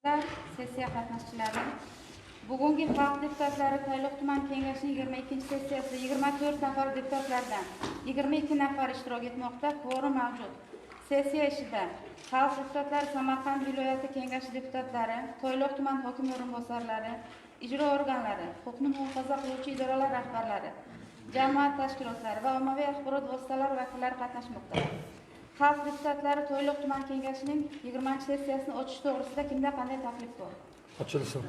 Sessiya qatnashchilari, bugungi xalq deputatlari Tayloq tuman kengashining 22-sessiyasida 24 nafar deputatlardan 22 nafar ishtirok etmoqda. Kvorum mavjud. Sessiya ishida xalq deputatlari Samarqand viloyati kengashi deputatlari, Toyloq tuman hokimi o'rinbosarlari, ijro organlari, huquqni muhofaza qiluvchi idoralar rahbarlari, jamoat tashkilotlari va ommaviy axborot vositalari vakillari qatnashmoqda. Xalq deputatlari Toyloq tuman kengashining 20-sessiyasini ochish to'g'risida kimda qanday taklif bor? Ochilsin.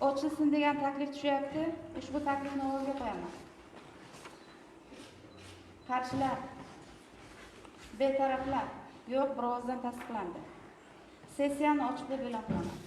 Ochilsin degan taklif tushyapti. Ushbu taklifni ovozga qo'yaman. Qarshilar? Betaraflar? Yo'q, bir ovozdan tasdiqlandi. Sessiyani ochiq deb e'lon qilaman.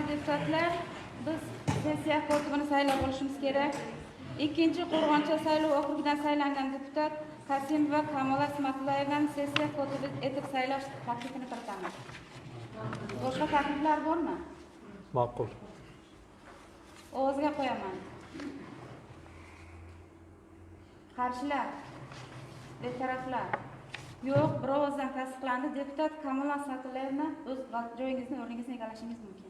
Deputatlar, biz sessiya kotibini saylab olishimiz kerak. Ikkinchi Qo'rg'oncha saylov okrugidan saylangan deputat Kasimova Kamola Ismatullayevani sessiya kotibi etib saylash taklifini kiritaman. Boshqa takliflar bormi? Ma'qul. Ovozga qo'yaman. Qarshilar? Betaraflar? Yo'q, bir ovozdan tasdiqlandi. Deputat Kamola Ismatullayevna, o'z joyingizni, o'rningizni egallashingiz mumkin.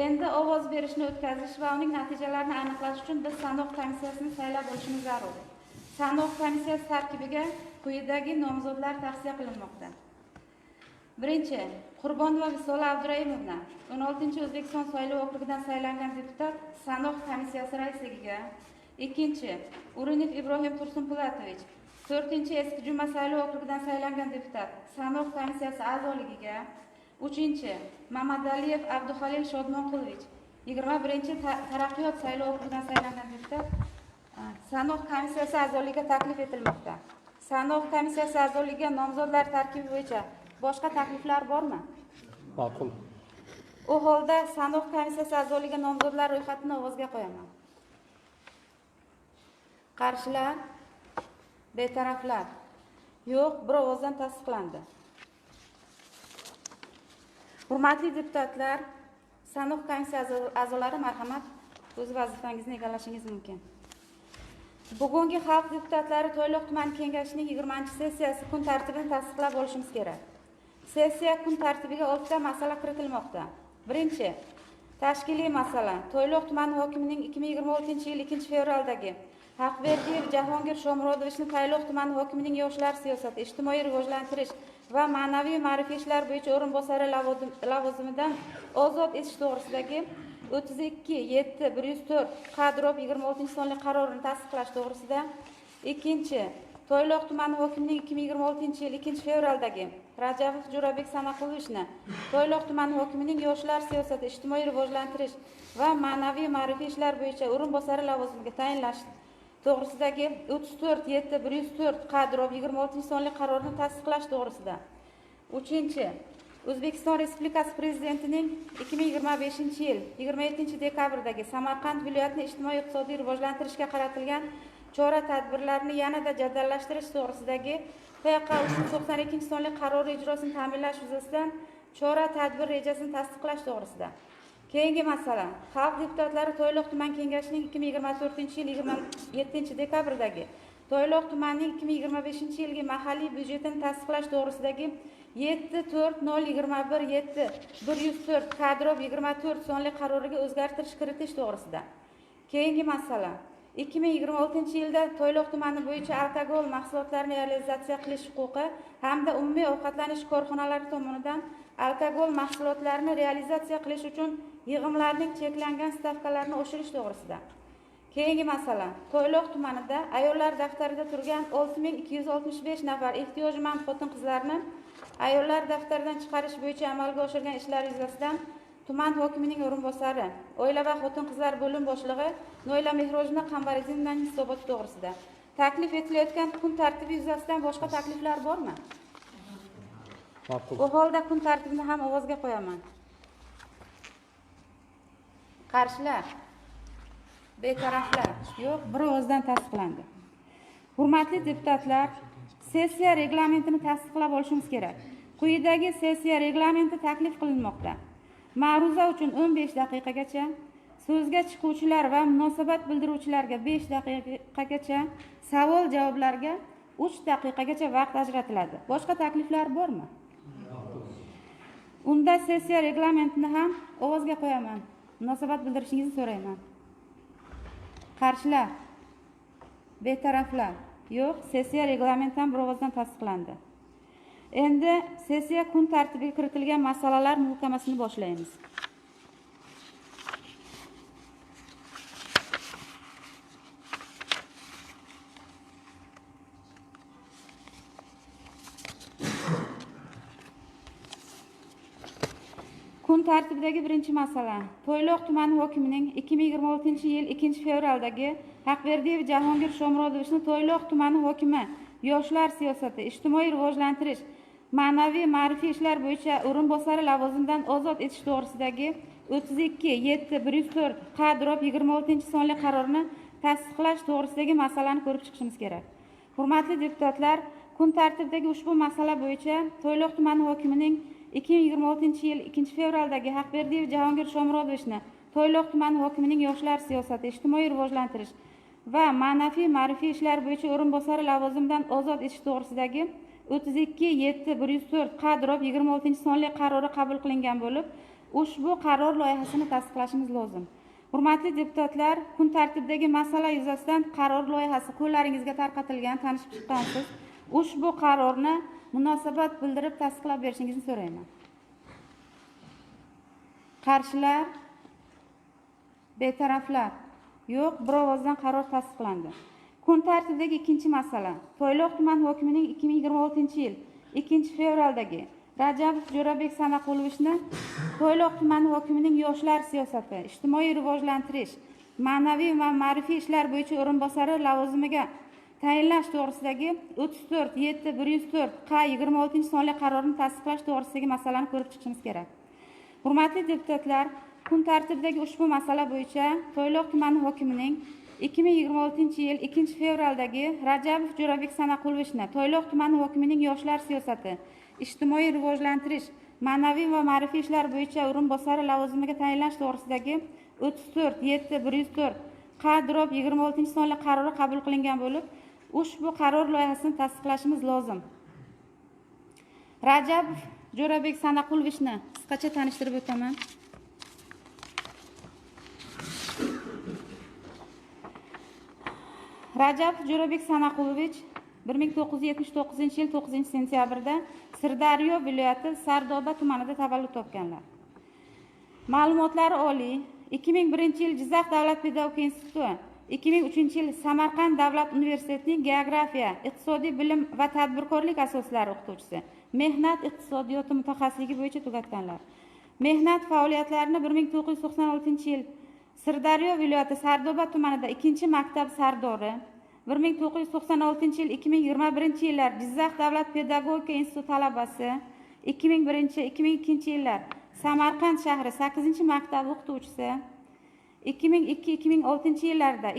Endi ovoz berishni o'tkazish va uning natijalarini aniqlash uchun biz sanoq komissiyasini saylab olishimiz zarur. Sanoq komissiyasi tarkibiga quyidagi nomzodlar tavsiya qilinmoqda. Birinchi, Qurbonova Visola Abduraimovna, 16-O'zbekiston saylov okrugidan saylangan deputat, sanoq komissiyasi raisligiga. Ikkinchi, Urinov Ibrohim Tursunpulatovich, 4-Eski Juma saylov okrugidan saylangan deputat, sanoq komissiyasi a'zoligiga. Uchinchi, Mamadaliyev Abduhalil Shodmonqulovich, 21-chi Taraqqiyot saylov okrugidan saylangan deputat, sanoq komissiyasi a'zoligiga taklif etilmoqda. Sanoq komissiyasi a'zoligiga nomzodlar tarkibi bo'yicha boshqa takliflar bormi? Ma'qul. U holda sanoq komissiyasi a'zoligiga nomzodlar ro'yxatini ovozga qo'yaman. Qarshilar? Betaraflar? Yo'q, bir ovozdan tasdiqlandi. Hurmatli deputatlar, sanoq komissiyasi a'zolari, marhamat, o'z vazifangizni egallashingiz mumkin. Bugungi xalq deputatlari Toyloq tuman kengashining 20-sessiyasi kun tartibini tasdiqlab olishimiz kerak. Sessiya kun tartibiga 6 ta masala kiritilmoqda. Birinchi, tashkiliy masala. Toyloq tumani hokimining 2026-yil 2-fevraldagi Haqberdiyev Jahongir Shomurodovichni Tayloq tumani hokimining yoshlar siyosati, ijtimoiy rivojlantirish va ma'naviy ma'rifiy ishlar bo'yicha o'rinbosari lavozimidan ozod etish to'g'risidagi 32/7/104 Q/26 sonli qarorini tasdiqlash to'g'risida. Ikkinchi, Toyloq tumani hokimining 2026-yil 2-fevraldagi Rajabov Jo'rabek Sanaqulovichni Toyloq tumani hokimining yoshlar siyosati, ijtimoiy rivojlantirish va ma'naviy ma'rifiy ishlar bo'yicha o'rinbosari lavozimiga tayinlash to'g'risidagi 34/7/104 Q/26 sonli qarorini tasdiqlash to'g'risida. Uchinchi, O'zbekiston Respublikasi Prezidentining 2025-yil 27 dekabrdagi Samarqand viloyatini ijtimoiy-iqtisodiy rivojlantirishga qaratilgan chora-tadbirlarni yanada jadallashtirish to'g'risidagi TQ 392 sonli qarori ijrosini ta'minlash yuzasidan chora-tadbir rejasini tasdiqlash to'g'risida. Keyingi masala. Xalq deputatlari Toyloq tuman kengashining 2024-yil 27 dekabrdagi Toyloq tumanining 2025-yilgi mahalliy byudjetini tasdiqlash to'g'risidagi 7 4 0 21 7 104 K/24 sonli qaroriga o'zgartirish kiritish to'g'risida. Keyingi masala. 2026-yilda Toyloq tumani bo'yicha alkogol mahsulotlarini realizatsiya qilish huquqi hamda umumiy ovqatlanish korxonalari tomonidan alkogol mahsulotlarini realizatsiya qilish uchun yig'imlarning cheklangan stavkalarini oshirish to'g'risida. Keyingi masala. Toyloq tumanida ayollar daftarida turgan 6265 nafar ehtiyojmand xotin-qizlarni ayollar daftaridan chiqarish bo'yicha amalga oshirgan ishlar yuzasidan tuman hokimining o'rinbosari, oila va xotin-qizlar bo'lim boshlig'i Noila Mehrojina Qambarizinovaning hisoboti to'g'risida. Taklif etilayotgan kun tartibi yuzasidan boshqa takliflar bormi? Ma'qul. U holda kun tartibini ham ovozga qo'yaman. Qarshilar? Betaraflar? Yo'q, bir ovozdan tasdiqlandi. Hurmatli deputatlar, sessiya reglamentini tasdiqlab olishimiz kerak. Quyidagi sessiya reglamenti taklif qilinmoqda. Ma'ruza uchun 15 daqiqagacha, so'zga chiquvchilar va munosabat bildiruvchilarga 5 daqiqagacha, savol javoblarga 3 daqiqagacha vaqt ajratiladi. Boshqa takliflar bormi? Unda sessiya reglamentini ham ovozga qo'yaman. Munosabat bildirishingizni so'rayman. Qarshilar? Betaraflar? Yo'q, sessiya reglamenti ham bir ovozdan tasdiqlandi. Endi sessiya kun tartibiga kiritilgan masalalar muhokamasini boshlaymiz. Kun tartibidagi birinchi masala Toyloq tumani hokimining 2026-yil 2-fevraldagi Haqberdiyev Jahongir Shomurodovichni Toyloq tumani hokimi yoshlar siyosati, ijtimoiy rivojlantirish, ma'naviy ma'rifiy ishlar bo'yicha o'rinbosari lavozimidan ozod etish to'g'risidagi 32/7/104 Q/26 sonli qarorni tasdiqlash to'g'risidagi masalani ko'rib chiqishimiz kerak. Hurmatli deputatlar, kun tartibidagi ushbu masala bo'yicha Toyloq tumani hokimining 2026-yil 2-fevraldagi Haqberdiyev Jahongir Shomurodovichni Toyloq tumani hokimining yoshlar siyosati, ijtimoiy rivojlantirish va ma'naviy ma'rifiy ishlar bo'yicha o'rinbosari lavozimidan ozod etish to'g'risidagi 32/7/104 Q/26 sonli qarori qabul qilingan bo'lib, ushbu qaror loyihasini tasdiqlashimiz lozim. Hurmatli deputatlar, kun tartibidagi masala yuzasidan qaror loyihasi qo'llaringizga tarqatilgan, tanishib chiqqansiz. Ushbu qarorni munosabat bildirib tasdiqlab berishingizni so'rayman. Qarshilar? Betaraflar? Yo'q, bir ovozdan qaror tasdiqlandi. Kun tartibidagi ikkinchi masala Toyloq tuman hokimining 2026-yil 2-fevraldagi Rajabov Jo'rabek Sanaqulovichni Toyloq tumani hokimining yoshlar siyosati, ijtimoiy rivojlantirish, ma'naviy va ma'rifiy ishlar bo'yicha o'rinbosari lavozimiga tayinlash to'g'risidagi 34/7/104 Q 26 sonli qarorini tasdiqlash to'g'risidagi masalani ko'rib chiqishimiz kerak. Hurmatli deputatlar, kun tartibidagi ushbu masala bo'yicha Toyloq tumani hokimining 2026-yil 2-fevraldagi Rajabov Jo'rabek Sanaqulovichni Toyloq tumani hokimining yoshlar siyosati, ijtimoiy rivojlantirish, ma'naviy va ma'rifiy ishlar bo'yicha o'rinbosari lavozimiga tayinlash to'g'risidagi 34/7/104 Q/26 sonli qarori qabul qilingan bo'lib, ushbu qaror loyihasini tasdiqlashimiz lozim. Rajabov Jo'rabek Sanaqulovichni qisqacha tanishtirib o'taman. Rajabov Jo'rabek Sanaqulovich 1979-yil 9-sentyabrda Sirdaryo viloyati Sardoba tumanida tavallud topganlar. Ma'lumotlari oliy. 2001-yil Jizzax davlat pedagogika instituti, 2003-yil Samarqand davlat universitetining geografiya, iqtisodiy bilim va tadbirkorlik asoslari o'qituvchisi, mehnat iqtisodiyoti mutaxassisligi bo'yicha tugatganlar. Mehnat faoliyatlarini 1996-yil Sirdaryo viloyati Sardoba tumanida 2-maktab sardori, 1996-yil 2021-yillar Jizzax davlat pedagogika instituti talabasi, 2001-2002 yillar Samarqand shahri 8-maktab o'qituvchisi, 2002-2006 yillarda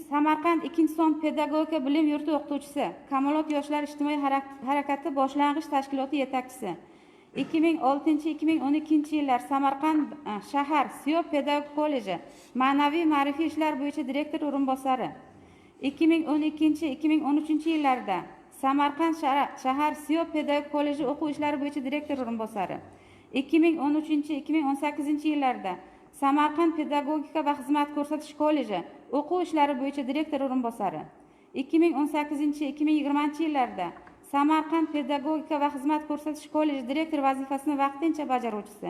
Samarqand 2-son pedagogika bilim yurti o'qituvchisi, Kamolot yoshlar ijtimoiy harakati boshlang'ich tashkiloti yetakchisi, 2006-2012 yillar Samarqand shahar Siyob pedagogika kolleji ma'naviy ma'rifiy ishlar bo'yicha direktor o'rinbosari, 2012-2013 yillarda Samarqand shahar Siyob pedagogika kolleji o'quv ishlari bo'yicha direktor o'rinbosari, 2013-2018 yillarda Samarqand pedagogika va xizmat ko'rsatish kolleji o'quv ishlari bo'yicha direktor o'rinbosari, 2018-2020 yillarda Samarqand pedagogika va xizmat ko'rsatish kolleji direktor vazifasini vaqtincha bajaruvchisi,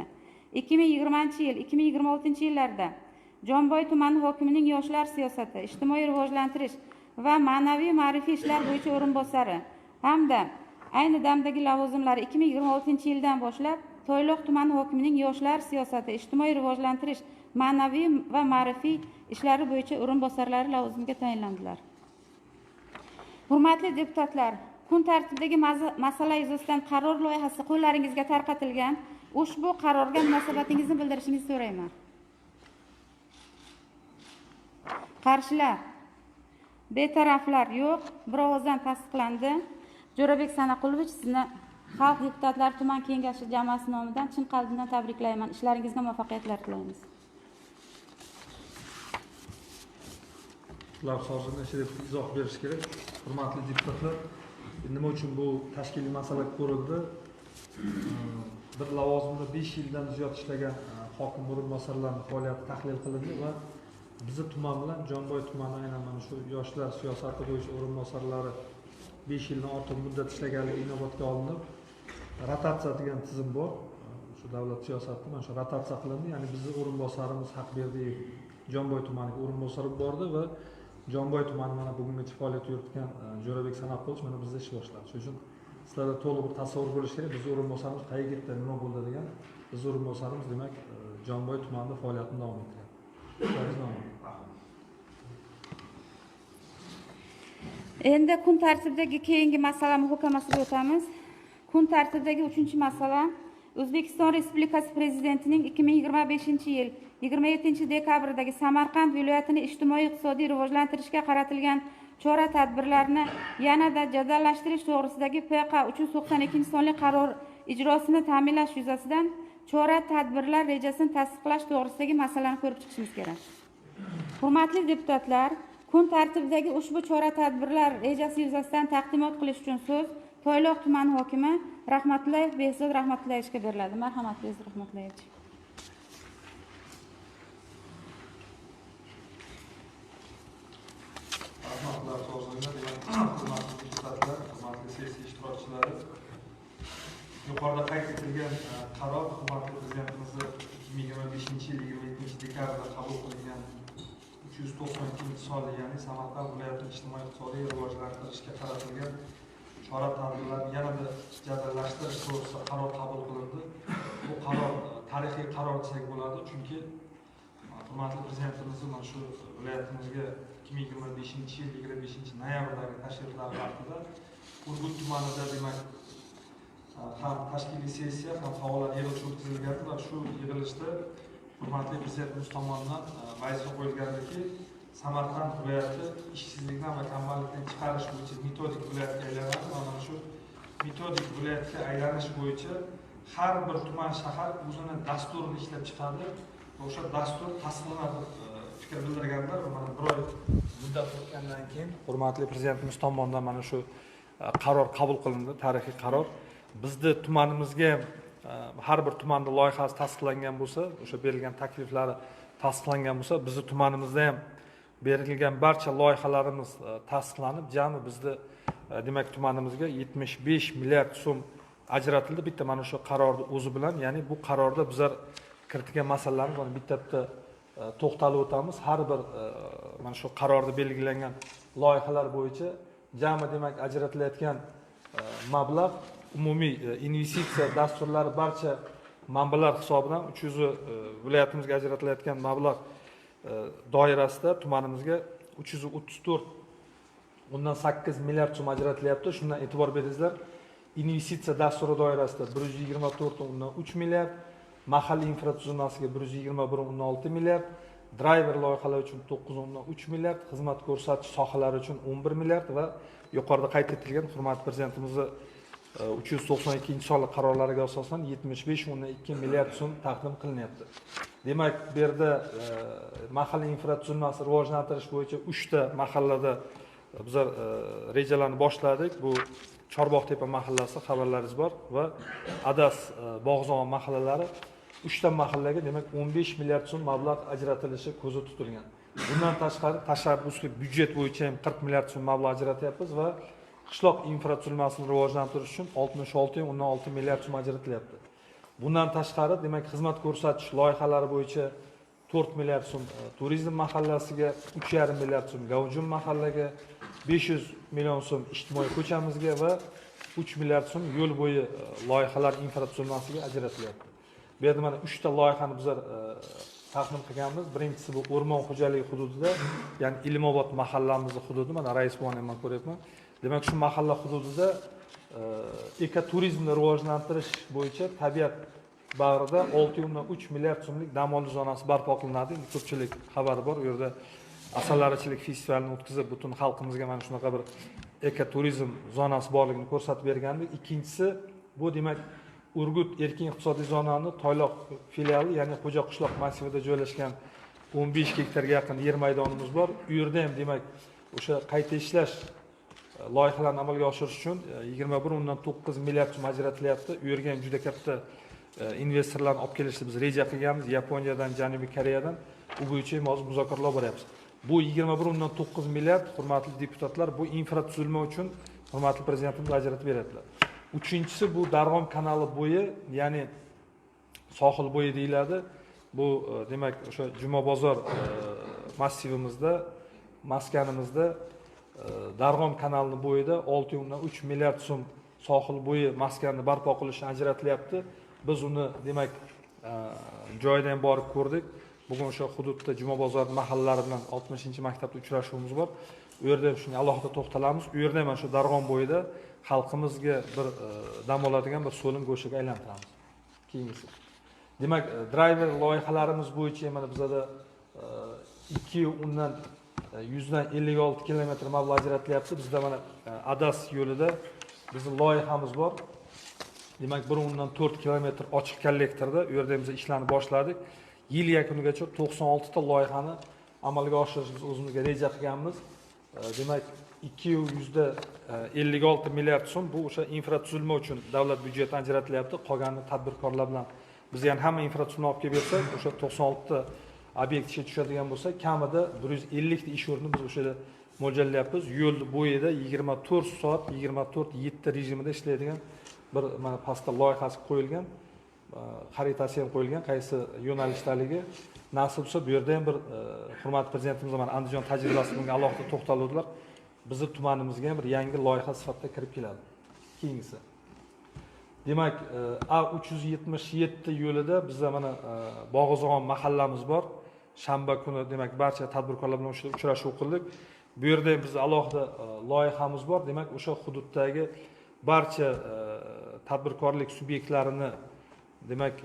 2020 yil 2026 yillarda Jomboy tumani hokimining yoshlar siyosati, ijtimoiy rivojlantirish va ma'naviy ma'rifiy ishlar bo'yicha o'rinbosari hamda ayni damdagi lavozimlari 2026 yildan boshlab Toyloq tumani hokimining yoshlar siyosati, ijtimoiy rivojlantirish, ma'naviy va ma'rifiy ishlari bo'yicha o'rinbosarlari lavozimiga tayinlandilar. Hurmatli deputatlar, kun tartibidagi masala yuzasidan qaror loyihasi qo'llaringizga tarqatilgan. Ushbu qarorga munosabatingizni bildirishingizni so'rayman. Qarshilar, betaraflar yo'q, bir ovozdan tasdiqlandi. Jo'rabek Sanaqulovich, sizni xalq deputatlari tuman kengashi jamoasi nomidan chin qalbimdan tabriklayman. Ishlaringizga muvaffaqiyatlar tilaymiz. Ular hozir necha deb izoh berish kerak. Hurmatli deputatlar, nima uchun bu tashkiliy masala ko'rildi? Bir lavozimda 5 yildan ziyod ishlagan hokim o'rinbosarlarining faoliyati tahlil qilindi va bizni tuman bilan Jomboy tumani aynan mana shu yoshlar siyosati bo'yicha o'rinbosarlari 5 yildan ortiq muddat ishlaganligi inobatga olinib, rotatsiya degan tizim bor. Shu davlat siyosatida mana shu rotatsiya qilindi. Ya'ni bizni o'rinbosarimiz Haqberdiyev Jomboy tumaniga o'rinbosar bo'lib bordi va Jomboy tumani mana bugungacha faoliyat yuritgan Jo'rabek Sanaqulov mana bizda ish boshladi. Shuning uchun sizlarda to'liq bir tasavvur bo'lishi kerak, bizni o'rinbosarimiz qayerga ketdi, nima bo'ldi degan. Bizni o'rinbosarimiz demak Jomboy tumanida faoliyatini davom ettiryapti. Ishlaringizni omad. Endi kun tartibidagi keyingi masala muhokamasiga o'tamiz. Kun tartibidagi uchinchi masala O'zbekiston Respublikasi Prezidentining 2025-yil 27 dekabrdagi Samarqand viloyatini ijtimoiy iqtisodiy rivojlantirishga qaratilgan chora tadbirlarni yanada jadallashtirish to'g'risidagi PQ 392 sonli qaror ijrosini ta'minlash yuzasidan chora tadbirlar rejasini tasdiqlash to'g'risidagi masalani ko'rib chiqishimiz kerak. Hurmatli deputatlar, kun tartibidagi ushbu chora tadbirlar rejasi yuzasidan taqdimot qilish uchun so'z Toyloq tumani hokimi Rahmatullayev Behzod Rahmatullayevichga beriladi. Marhamat, Behzod Rahmatullayevich. Rahmatlar so'zini, hurmatli deputatlar, hurmatli sessiya ishtirokchilari. Yuqorida qayd etilgan qaror hurmatli Prezidentimizni 2025-yil 27 dekabrda qabul qilingan 392 sonli, ya'ni Samarqand viloyatini ijtimoiy iqtisodiy rivojlantirishga qaratilgan chora tadbirlarni yanada jadallashtirish to'g'risida qaror qabul qilindi. Bu qaror tarixiy qaror desak bo'ladi, chunki hurmatli Prezidentimizni mana shu viloyatimizga 2025-yil 25 noyabrdagi tashriflari vaqtida Urgut tumanida demak ham tashkiliy sessiya, ham faollar yig'ilishi o'tkazilgan va shu yig'ilishda hurmatli Prezidentimiz tomonidan vazifa qo'yilgandiki, Samarqand viloyati ishsizlikdan va kambag'allikdan chiqarish bo'yicha metodik viloyatga aylanadi va mana shu metodik viloyatga aylanish bo'yicha har bir tuman, shahar o'zini dasturini ishlab chiqadi va o'sha dastur tasdiqlanadi deb. fikr bildirganlar va mana bir oy muddat o'tgandan keyin hurmatli prezidentimiz tomonidan mana shu qaror qabul qilindi, tarixiy qaror. Bizni tumanimizga har bir tumanda loyihasi tasdiqlangan bo'lsa, o'sha berilgan takliflari tasdiqlangan bo'lsa, bizni tumanimizda ham berilgan barcha loyihalarimiz tasdiqlanib, jami bizni demak tumanimizga 75 milliard so'm ajratildi. Bitta mana shu qarorni o'zi bilan, ya'ni bu qarorda bizlar kiritgan masalalarni mana bitta-bitta to'xtalib o'tamiz. Har bir mana shu qarorda belgilangan loyihalar bo'yicha jami demak ajratilayotgan mablag' umumiy investitsiya dasturlari barcha manbalar hisobidan 300 viloyatimizga ajratilayotgan mablag' doirasida tumanimizga 334,8 milliard so'm ajratilyapti. Shundan e'tibor beringizlar, investitsiya dasturi doirasida 124,3 milliard, mahalliy infratuzilmasiga 121,6 milliard, drayver loyihalari uchun 9,3 milliard, xizmat ko'rsatish sohalari uchun 11 milliard va yuqorida qayd etilgan hurmatli prezidentimizni 392-sonli qarorlariga asosan 75,2 milliard so'm taqdim qilinyapti. Demak, bu yerda mahalliy infratuzilmasini rivojlantirish bo'yicha 3 ta mahallada bizlar rejalarni boshladik. Bu Chorbog'tepa mahallasi, xabarlaringiz bor, va Adas, Bog'zon mahallalari. 3 ta mahallaga demak 15 milliard so'm mablag' ajratilishi ko'zda tutilgan. Bundan tashqari tashabbusli byudjet bo'yicha ham 40 milliard so'm mablag' ajratyapmiz va qishloq infratuzilmasini rivojlantirish uchun 66,6 milliard so'm ajratilyapti. Bundan tashqari demak xizmat ko'rsatish loyihalari bo'yicha 4 milliard so'm turizm mahallasiga, 3,5 milliard so'm Gavjum mahallaga, 500 million so'm ijtimoiy ko'chamizga va 3 milliard so'm yo'l bo'yi loyihalar infratuzilmasiga ajratilyapti. Bu yerda mana 3 ta loyihani bizlar taqdim qilganmiz. Birinchisi bu o'rmon xo'jaligi hududida, ya'ni Ilmobod mahallamizni hududi, mana rais buvani ham ko'ryapman. Demak, shu mahalla hududida ekoturizmni rivojlantirish bo'yicha tabiat bag'rida 6,3 milliard so'mlik dam olish zonasi barpo qilinadi. Endi ko'pchilik xabari bor, u yerda asalarichilik festivalini o'tkazib, butun xalqimizga mana shunaqa bir ekoturizm zonasi borligini ko'rsatib bergandik. Ikkinchisi bu demak Urgut erkin iqtisodiy zonani Toyloq filiali, ya'ni Xo'ja qishloq massivida joylashgan 15 gektarga yaqin yer maydonimiz bor. U yerda ham demak o'sha qayta ishlash loyihalarini amalga oshirish uchun 21,9 milliard so'm ajratilyapti. U yerga ham juda katta investorlarni olib kelishni biz reja qilganmiz, Yaponiyadan, Janubiy Koreyadan. U bo'yicha ham hozir muzokaralar boryapmiz. Bu 21,9 milliard, hurmatli deputatlar, bu infratuzilma uchun hurmatli prezidentimiz ajratib beradilar. Uchinchisi bu Darg'om kanali bo'yi, ya'ni sohil bo'yi deyiladi. Bu demak o'sha Jumabozor massivimizda, maskanimizda Darg'om kanalini bo'yida 6,3 milliard so'm sohil bo'yi maskanini barpo qilish ajratilyapti. Biz uni demak joyida ham borib ko'rdik. Bugun o'sha hududda Jumabozor mahallalari bilan 60-maktabda uchrashuvimiz bor. U yerda ham shunga alohida to'xtalamiz. U yerda ham mana shu Darg'om bo'yida xalqimizga bir dam oladigan bir so'lim go'shaga aylantiramiz. Keyingisi. Demak, drayver loyihalarimiz bo'yicha mana bizada 2,156 kilometr mablag' ajratilyapti. Bizda mana Adas yo'lida bizning loyihamiz bor. Demak, 1,4 kilometr ochiq kollektorda u yerda biz ishlarni boshladik. Yil yakunigacha 96 ta loyihani amalga oshirish biz o'zimizga reja qilganmiz. Demak, 2,56 milliard so'm bu o'sha infratuzilma uchun davlat byudjetidan ajratilyapti. Qolganini tadbirkorlar bilan biz yani hamma infratuzilma olib kelib bersak, o'sha 96 ta obyekt ishga tushadigan bo'lsa, kamida 150 ta ish o'rnini biz o'sha yerda mo'ljallayapmiz. Yo'l bo'yida 24 soat 24/7 rejimida ishlaydigan bir mana pastda loyihasi qo'yilgan, xaritasi ham qo'yilgan, qaysi yo'nalishdaligi. Nasib bo'lsa bu yerda ham bir hurmatli prezidentimiz mana Andijon tajribasi bunga alohida to'xtaluvdilar. Bizni tumanimizga ham bir yangi loyiha sifatida kirib keladi. Keyingisi. Demak, A377 yo'lida bizda mana Bog'izg'on mahallamiz bor. Shanba kuni demak barcha tadbirkorlar bilan o'sha uchrashuv qildik. Bu yerda ham biz alohida loyihamiz bor. Demak, o'sha hududdagi barcha tadbirkorlik subyektlarini demak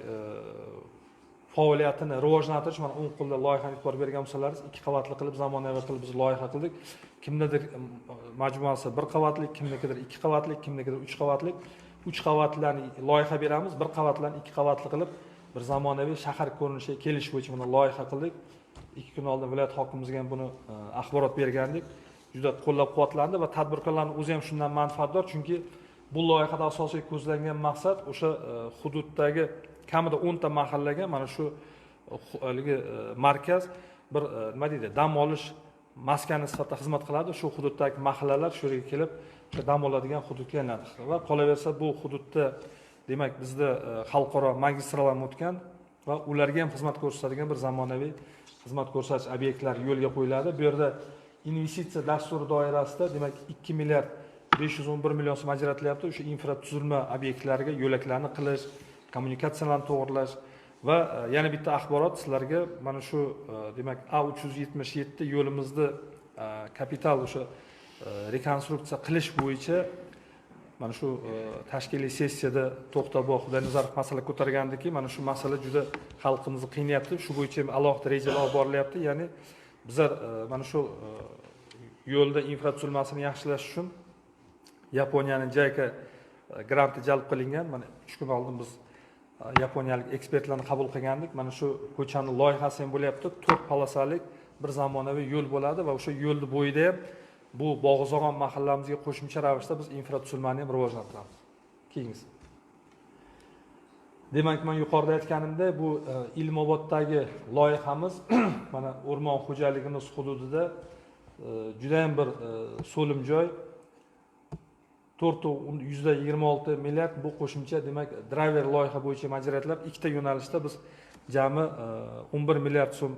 faoliyatini rivojlantirish, mana o'ng qo'lda loyihani e'tibor bergan bo'lsalaringiz, 2 qavatli qilib zamonaviy qilib biz loyiha qildik. Kimnidir majmuasi 1 qavatli, kimnikidir 2 qavatli, kimnikidir 3 qavatli. 3 qavatlarni loyiha beramiz, 1 qavatlarni 2 qavatli qilib bir zamonaviy shahar ko'rinishiga kelish bo'yicha mana loyiha qildik. 2 kun oldin viloyat hokimimizga ham buni axborot bergandik. Juda qo'llab-quvvatlandi va tadbirkorlarning o'zi ham shundan manfaatdor, chunki bu loyihada asosiy ko'zlangan maqsad o'sha hududdagi kamida 10 ta mahallaga mana shu haligi markaz bir nima deydi, dam olish maskani sifatida xizmat qiladi. Shu hududdagi mahallalar shu yerga kelib o'sha dam oladigan hududga aylanadi va qolaversa bu hududda demak bizda xalqaro magistrallar o'tgan va ularga ham xizmat ko'rsatadigan bir zamonaviy xizmat ko'rsatish obyektlari yo'lga qo'yiladi. Bu yerda investitsiya dasturi doirasida demak 2 milliard 511 million so'm ajratilyapti o'sha infratuzilma obyektlariga yo'laklarni qilish, kommunikatsiyalarni to'g'irlash va yana bitta axborot sizlarga, mana shu demak A377 yo'limizni kapital o'sha rekonstruksiya qilish bo'yicha mana shu tashkiliy sessiyada To'xtaboy Xudoynazarov masala ko'targandiki, mana shu masala juda xalqimizni qiynayapti. Shu bo'yicha ham alohida rejalar olib borilyapti. Ya'ni bizlar mana shu yo'lda infratuzilmasini yaxshilash uchun Yaponiyaning JICA granti jalb qilingan. Mana 3 kun oldin biz yaponiyalik ekspertlarni qabul qilgandik. Mana shu ko'chani loyihasi ham bo'lyapti. 4 polosalik bir zamonaviy yo'l bo'ladi va o'sha yo'lni bo'yida ham bu Bog'izog'on mahallamizga qo'shimcha ravishda biz infratuzilmani ham rivojlantiramiz. Keyingisi. Demak, men yuqorida aytganimdek, bu Ilmoboddagi loyihamiz mana o'rmon xo'jaligimiz hududida juda ham bir so'lim joy. 4.26 milliard bu qo'shimcha demak driver loyiha bo'yicha ajratilib, ikkita yo'nalishda biz jami 11 milliard so'm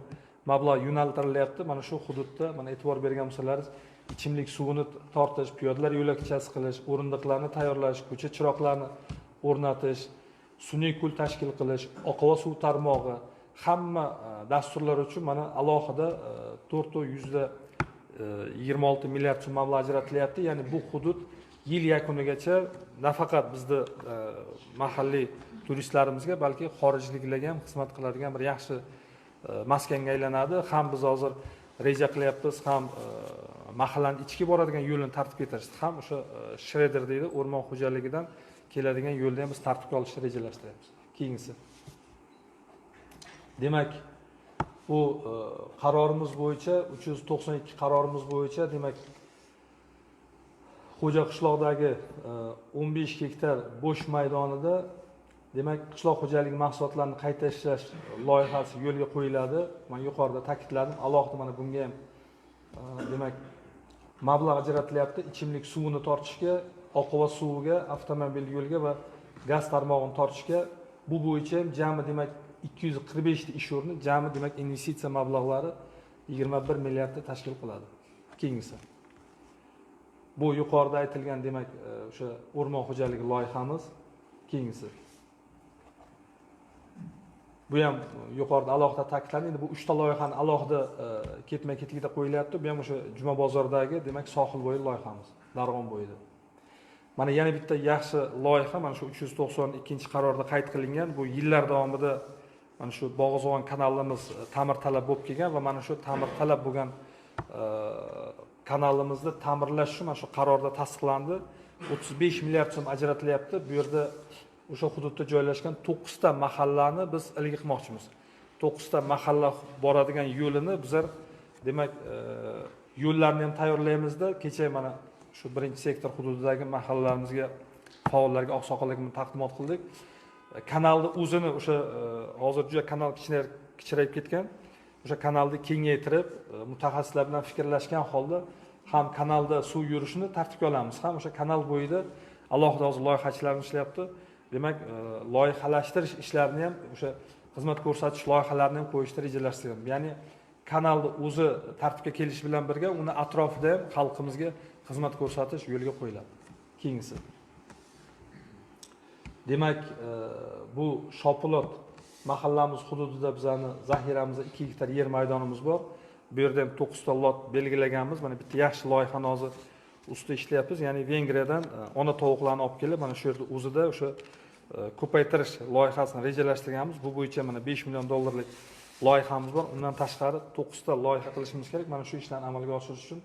mablag' yo'naltirilyapti. Mana shu hududda mana e'tibor bergan bo'lsalaringiz, ichimlik suvini tortish, piyodalar yo'lakchasi qilish, o'rindiqlarni tayyorlash, ko'cha chiroqlarini o'rnatish, sun'iy ko'l tashkil qilish, oqova suv tarmog'i, hamma dasturlar uchun mana alohida 4.26 milliard so'm mablag' ajratilyapti. Ya'ni bu hudud yil yakunigacha nafaqat bizni mahalliy turistlarimizga, balki xorijliklarga ham xizmat qiladigan bir yaxshi maskanga aylanadi. Ham biz hozir reja qilyapmiz, ham mahallaning ichiga boradigan yo'lini tartibga keltirishni, ham o'sha shreder deydi, o'rmon xo'jaligidan keladigan yo'lni ham biz tartibga olishni rejalashtiryapmiz. Keyingisi. Demak, bu qarorimiz bo'yicha 392 qarorimiz bo'yicha demak Xo'ja qishloqdagi 15 gektar bo'sh maydonida demak qishloq xo'jaligi mahsulotlarini qayta ishlash loyihasi yo'lga qo'yiladi. Men yuqorida ta'kidladim, alohida mana bunga ham demak mablag' ajratilyapti. Ichimlik suvini tortishga, oqova suviga, avtomobil yo'lga va gaz tarmog'ini tortishga, bu bo'yicha ham jami demak 245 ta ish o'rni, jami demak investitsiya mablag'lari 21 milliardni tashkil qiladi. Keyingisi. Bu yuqorida aytilgan demak o'sha o'rmon xo'jaligi loyihamiz. Keyingisi. Bu ham yuqorida alohida ta'kidlandi. Endi bu 3 ta loyihani alohida ketma-ketlikda qo'yilyapti. Bu ham o'sha Juma bozordagi demak sohil bo'yi loyihamiz, Darg'om bo'yida. Mana yana bitta yaxshi loyiha mana shu 392-qarorda qayd qilingan. Bu yillar davomida mana shu Bog'izog'on kanalimiz ta'mirtalab bo'lib kelgan va mana shu ta'mirtalab bo'lgan kanalimizni ta'mirlash uchun mana shu qarorda tasdiqlandi. 35 milliard so'm ajratilyapti. Bu yerda o'sha hududda joylashgan 9 ta mahallani biz ilgi qilmoqchimiz. 9 ta mahalla boradigan yo'lini bizlar demak yo'llarni ham tayyorlaymizda. Kecha mana shu birinchi sektor hududidagi mahallalarimizga, faollarga, oqsoqollarga buni taqdimot qildik. Kanalni o'zini o'sha hozir juda kanal kichrayib ketgan. O'sha kanalni kengaytirib, mutaxassislar bilan fikrlashgan holda ham kanalda suv yurishini tartibga olamiz, ham o'sha kanal bo'yida alohida hozir loyihachilarimiz ishlayapti. Demak, loyihalashtirish ishlarini ham, o'sha xizmat ko'rsatish loyihalarini ham qo'yishni rejalashtirganmiz. Ya'ni kanalni o'zi tartibga kelishi bilan birga uni atrofida ham xalqimizga xizmat ko'rsatish yo'lga qo'yiladi. Keyingisi. Demak, bu Shopilot mahallamiz hududida bizani zaxiramizda 2 gektar yer maydonimiz bor. Bu yerda ham 9 ta lot belgilaganmiz. Mana bitta yaxshi loyihani hozir ustida ishlayapmiz. Ya'ni Vengriyadan ona tovuqlarni olib kelib, mana shu yerda o'zida o'sha ko'paytirish loyihasini rejalashtirganmiz. Bu bo'yicha mana 5 million dollarlik loyihamiz bor. Undan tashqari 9 ta loyiha qilishimiz kerak. Mana shu ishlarni amalga oshirish uchun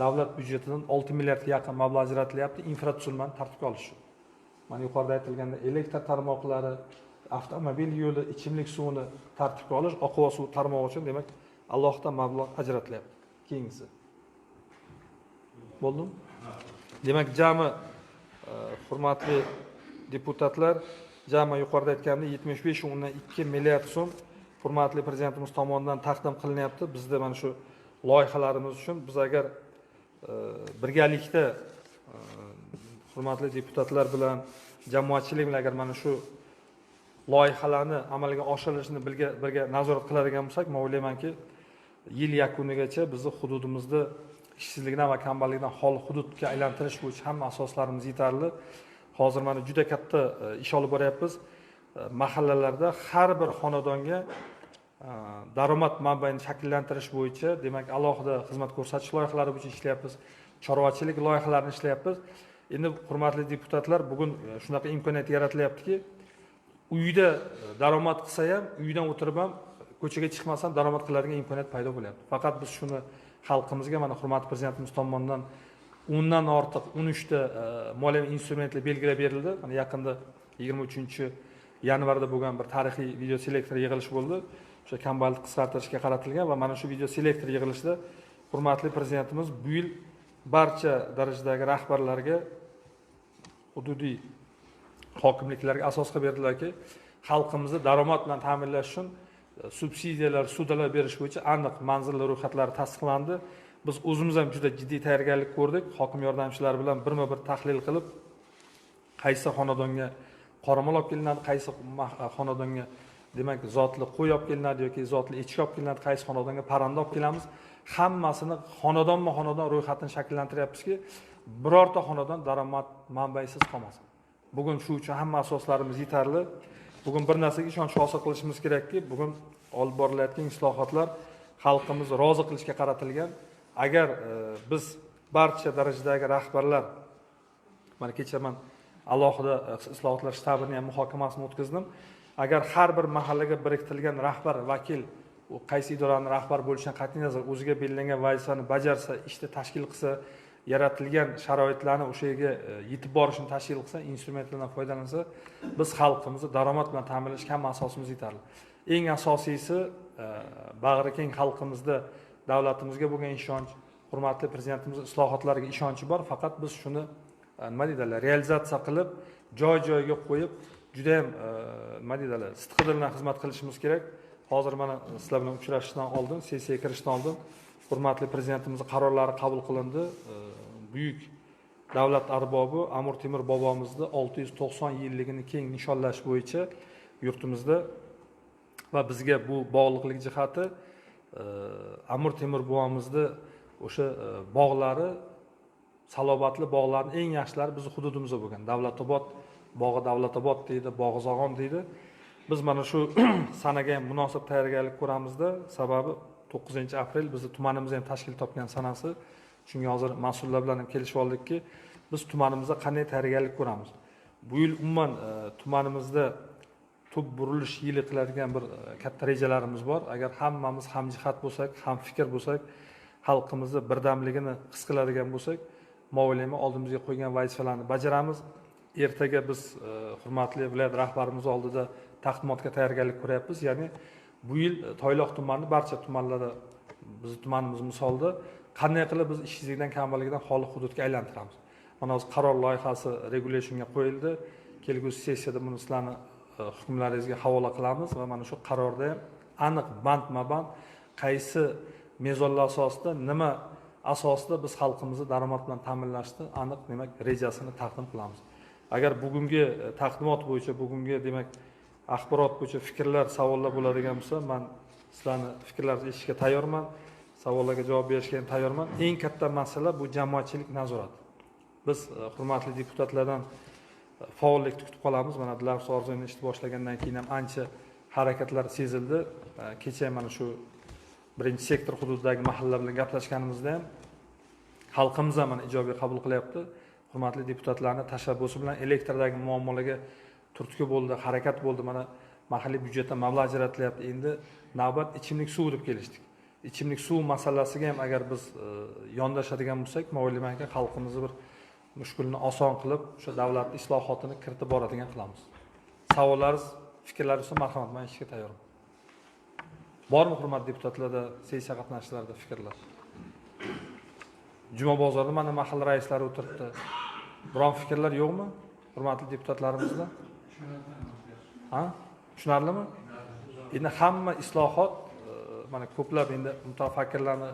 davlat byudjetidan 6 milliardga yaqin mablag' ajratilyapti infratuzilmani tartibga olish uchun. Mana yuqorida aytilganda elektr tarmoqlari, avtomobil yo'li, ichimlik suvini tartibga olish, oqova suv tarmog'i uchun demak alohida mablag' ajratilyapti. Keyingisi. Bo'ldimi? Demak, jami hurmatli deputatlar, jami yuqorida aytganimdek 75,2 milliard so'm hurmatli prezidentimiz tomonidan taqdim qilinyapti. Bizda mana shu loyihalarimiz uchun biz agar birgalikda hurmatli deputatlar bilan, jamoatchilik bilan agar mana shu loyihalarni amalga oshirilishini birga nazorat qiladigan bo'lsak, men o'ylaymanki, yil yakunigacha bizni hududimizni ishsizlikdan va kambag'allikdan xoli hududga aylantirish bo'yicha hamma asoslarimiz yetarli. Hozir mana juda katta ish olib boryapmiz. Mahallalarda har bir xonadonga daromad manbaini shakllantirish bo'yicha, demak, alohida xizmat ko'rsatish loyihalari bo'yicha ishlayapmiz, chorvachilik loyihalarini ishlayapmiz. Endi hurmatli deputatlar, bugun shunaqa imkoniyat yaratilyaptiki, uyda daromad qilsa ham, uydan o'tirib ham, ko'chaga chiqmasdan daromad qiladigan imkoniyat paydo bo'lyapti. Faqat biz shuni xalqimizga mana hurmatli prezidentimiz tomonidan 10dan ortiq 13 ta moliyaviy instrumentlar belgilab berildi. Mana yaqinda 23 yanvarda bo'lgan bir tarixiy video selektor yig'ilishi bo'ldi. O'sha kambag'allikni qisqartirishga qaratilgan va mana shu video selektor yig'ilishida hurmatli prezidentimiz bu yil barcha darajadagi rahbarlarga, hududiy hokimliklarga asos qilib berdilarki, xalqimizni daromad bilan ta'minlash uchun subsidiyalar, ssudalar berish bo'yicha aniq manzilli ro'yxatlari tasdiqlandi. Biz o'zimiz ham juda jiddiy tayyorgarlik ko'rdik. Hokim yordamchilari bilan birma-bir tahlil qilib, qaysi xonadonga qoramol olib kelinadi, qaysi xonadonga demak zotli qo'y olib kelinadi yoki zotli echki olib kelinadi, qaysi xonadonga parranda olib kelamiz. Hammasini xonadonma-xonadon ro'yxatini shakllantiryapmizki, birorta xonadon daromad manbaisiz qolmasin. Bugun shu uchun hamma asoslarimiz yetarli. Bugun bir narsaga ishonch hosil qilishimiz kerakki, bugun olib borilayotgan islohotlar xalqimizni rozi qilishga qaratilgan. Agar biz barcha darajadagi rahbarlar, mana kecha men alohida islohotlar shtabini ham muhokamasini o'tkazdim. Agar har bir mahallaga biriktirilgan rahbar, vakil, u qaysi idoraning rahbari bo'lishidan qat'iy nazar o'ziga belgilangan vazifani bajarsa, ishni tashkil qilsa, yaratilgan sharoitlarni o'sha yerga yetib borishini tashkil qilsa, instrumentlardan foydalansa, biz xalqimizni daromad bilan ta'minlashga hamma asosimiz yetarli. Eng asosiysi, bag'ri keng xalqimizda davlatimizga bo'lgan ishonch, hurmatli prezidentimiz islohotlariga ishonchi bor. Faqat biz shuni nima deydilar, realizatsiya qilib, joy-joyiga qo'yib, juda ham nima deydilar, sidqidildan xizmat qilishimiz kerak. Hozir mana sizlar bilan uchrashishdan oldin, sessiyaga kirishdan oldin hurmatli prezidentimizning qarorlari qabul qilindi. Buyuk davlat arbobi Amir Temur bobomizni 690 yilligini keng nishonlash bo'yicha yurtimizda va bizga bu bog'liqlik jihati Amir Temur bobomizni o'sha bog'lari, salobatli bog'larning eng yaxshilari bizning hududimizda bo'lgan. Davlatobod bog'i, Davlatobod deydi, Bog'izog'on deydi. Biz mana shu sanaga ham munosib tayyorgarlik ko'ramizda, sababi 9 aprel bizni tumanimiz ham tashkil topgan sanasi. Shunga hozir mas'ullar bilan ham kelishib oldikki, biz tumanimizda qanday tayyorgarlik ko'ramiz. Bu yil umuman tumanimizda tub burilish yili qiladigan bir katta rejalarimiz bor. Agar hammamiz hamjihat bo'lsak, ham fikr bo'lsak, xalqimizni birdamligini his qiladigan bo'lsak, men oldimizga qo'ygan vazifalarni bajaramiz. Ertaga biz hurmatli viloyat rahbarimiz oldida taqdimotga tayyorgarlik ko'ryapmiz. Ya'ni bu yil Toyloq tumani barcha tumanlarda bizni tumanimiz misolida qanday qilib biz ishsizlikdan, kambag'allikdan xoli hududga aylantiramiz. Mana hozir qaror loyihasi regulationga qo'yildi. Kelgusi sessiyada buni sizlarni hukmlaringizga havola qilamiz va mana shu qarorda ham aniq bandma-band qaysi mezonlar asosida, nima asosida biz xalqimizni daromad bilan ta'minlashni aniq demak rejasini taqdim qilamiz. Agar bugungi taqdimot bo'yicha, bugungi demak axborot bo'yicha fikrlar, savollar bo'ladigan bo'lsa, men sizlarni fikrlaringizni eshitishga tayyorman, savollarga javob berishga ham tayyorman. Eng katta masala bu jamoatchilik nazorati. Biz hurmatli deputatlardan faollikni kutib qolamiz. Mana Dilafruz Orziyev ishni boshlagandan keyin ham ancha harakatlar sezildi. Kecha mana shu birinchi sektor hududidagi mahallalar bilan gaplashganimizda ham xalqimiz ham mana ijobiy qabul qilyapti. Hurmatli deputatlarning tashabbusi bilan elektrdagi muammolarga turtki bo'ldi, harakat bo'ldi. Mana mahalliy byudjetdan mablag' ajratilyapti. Endi navbat ichimlik suvi deb kelishdik. Ichimlik suv masalasiga ham agar biz yondashadigan bo'lsak, men o'ylaymanki, xalqimizni bir mushkulini oson qilib, o'sha davlat islohotini kiritib boradigan qilamiz. Savollaringiz, fikrlaringiz bo'lsa, marhamat, men ishga tayyorman. Bormi hurmatli deputatlarda, sessiya qatnashchilarida fikrlar? Juma bozorida mana mahalla raislari o'tiribdi. Biron fikrlar yo'qmi hurmatli deputatlarimizda? Ha? Tushunarlimi? Endi hamma islohot mana ko'plab endi mutafakkirlarni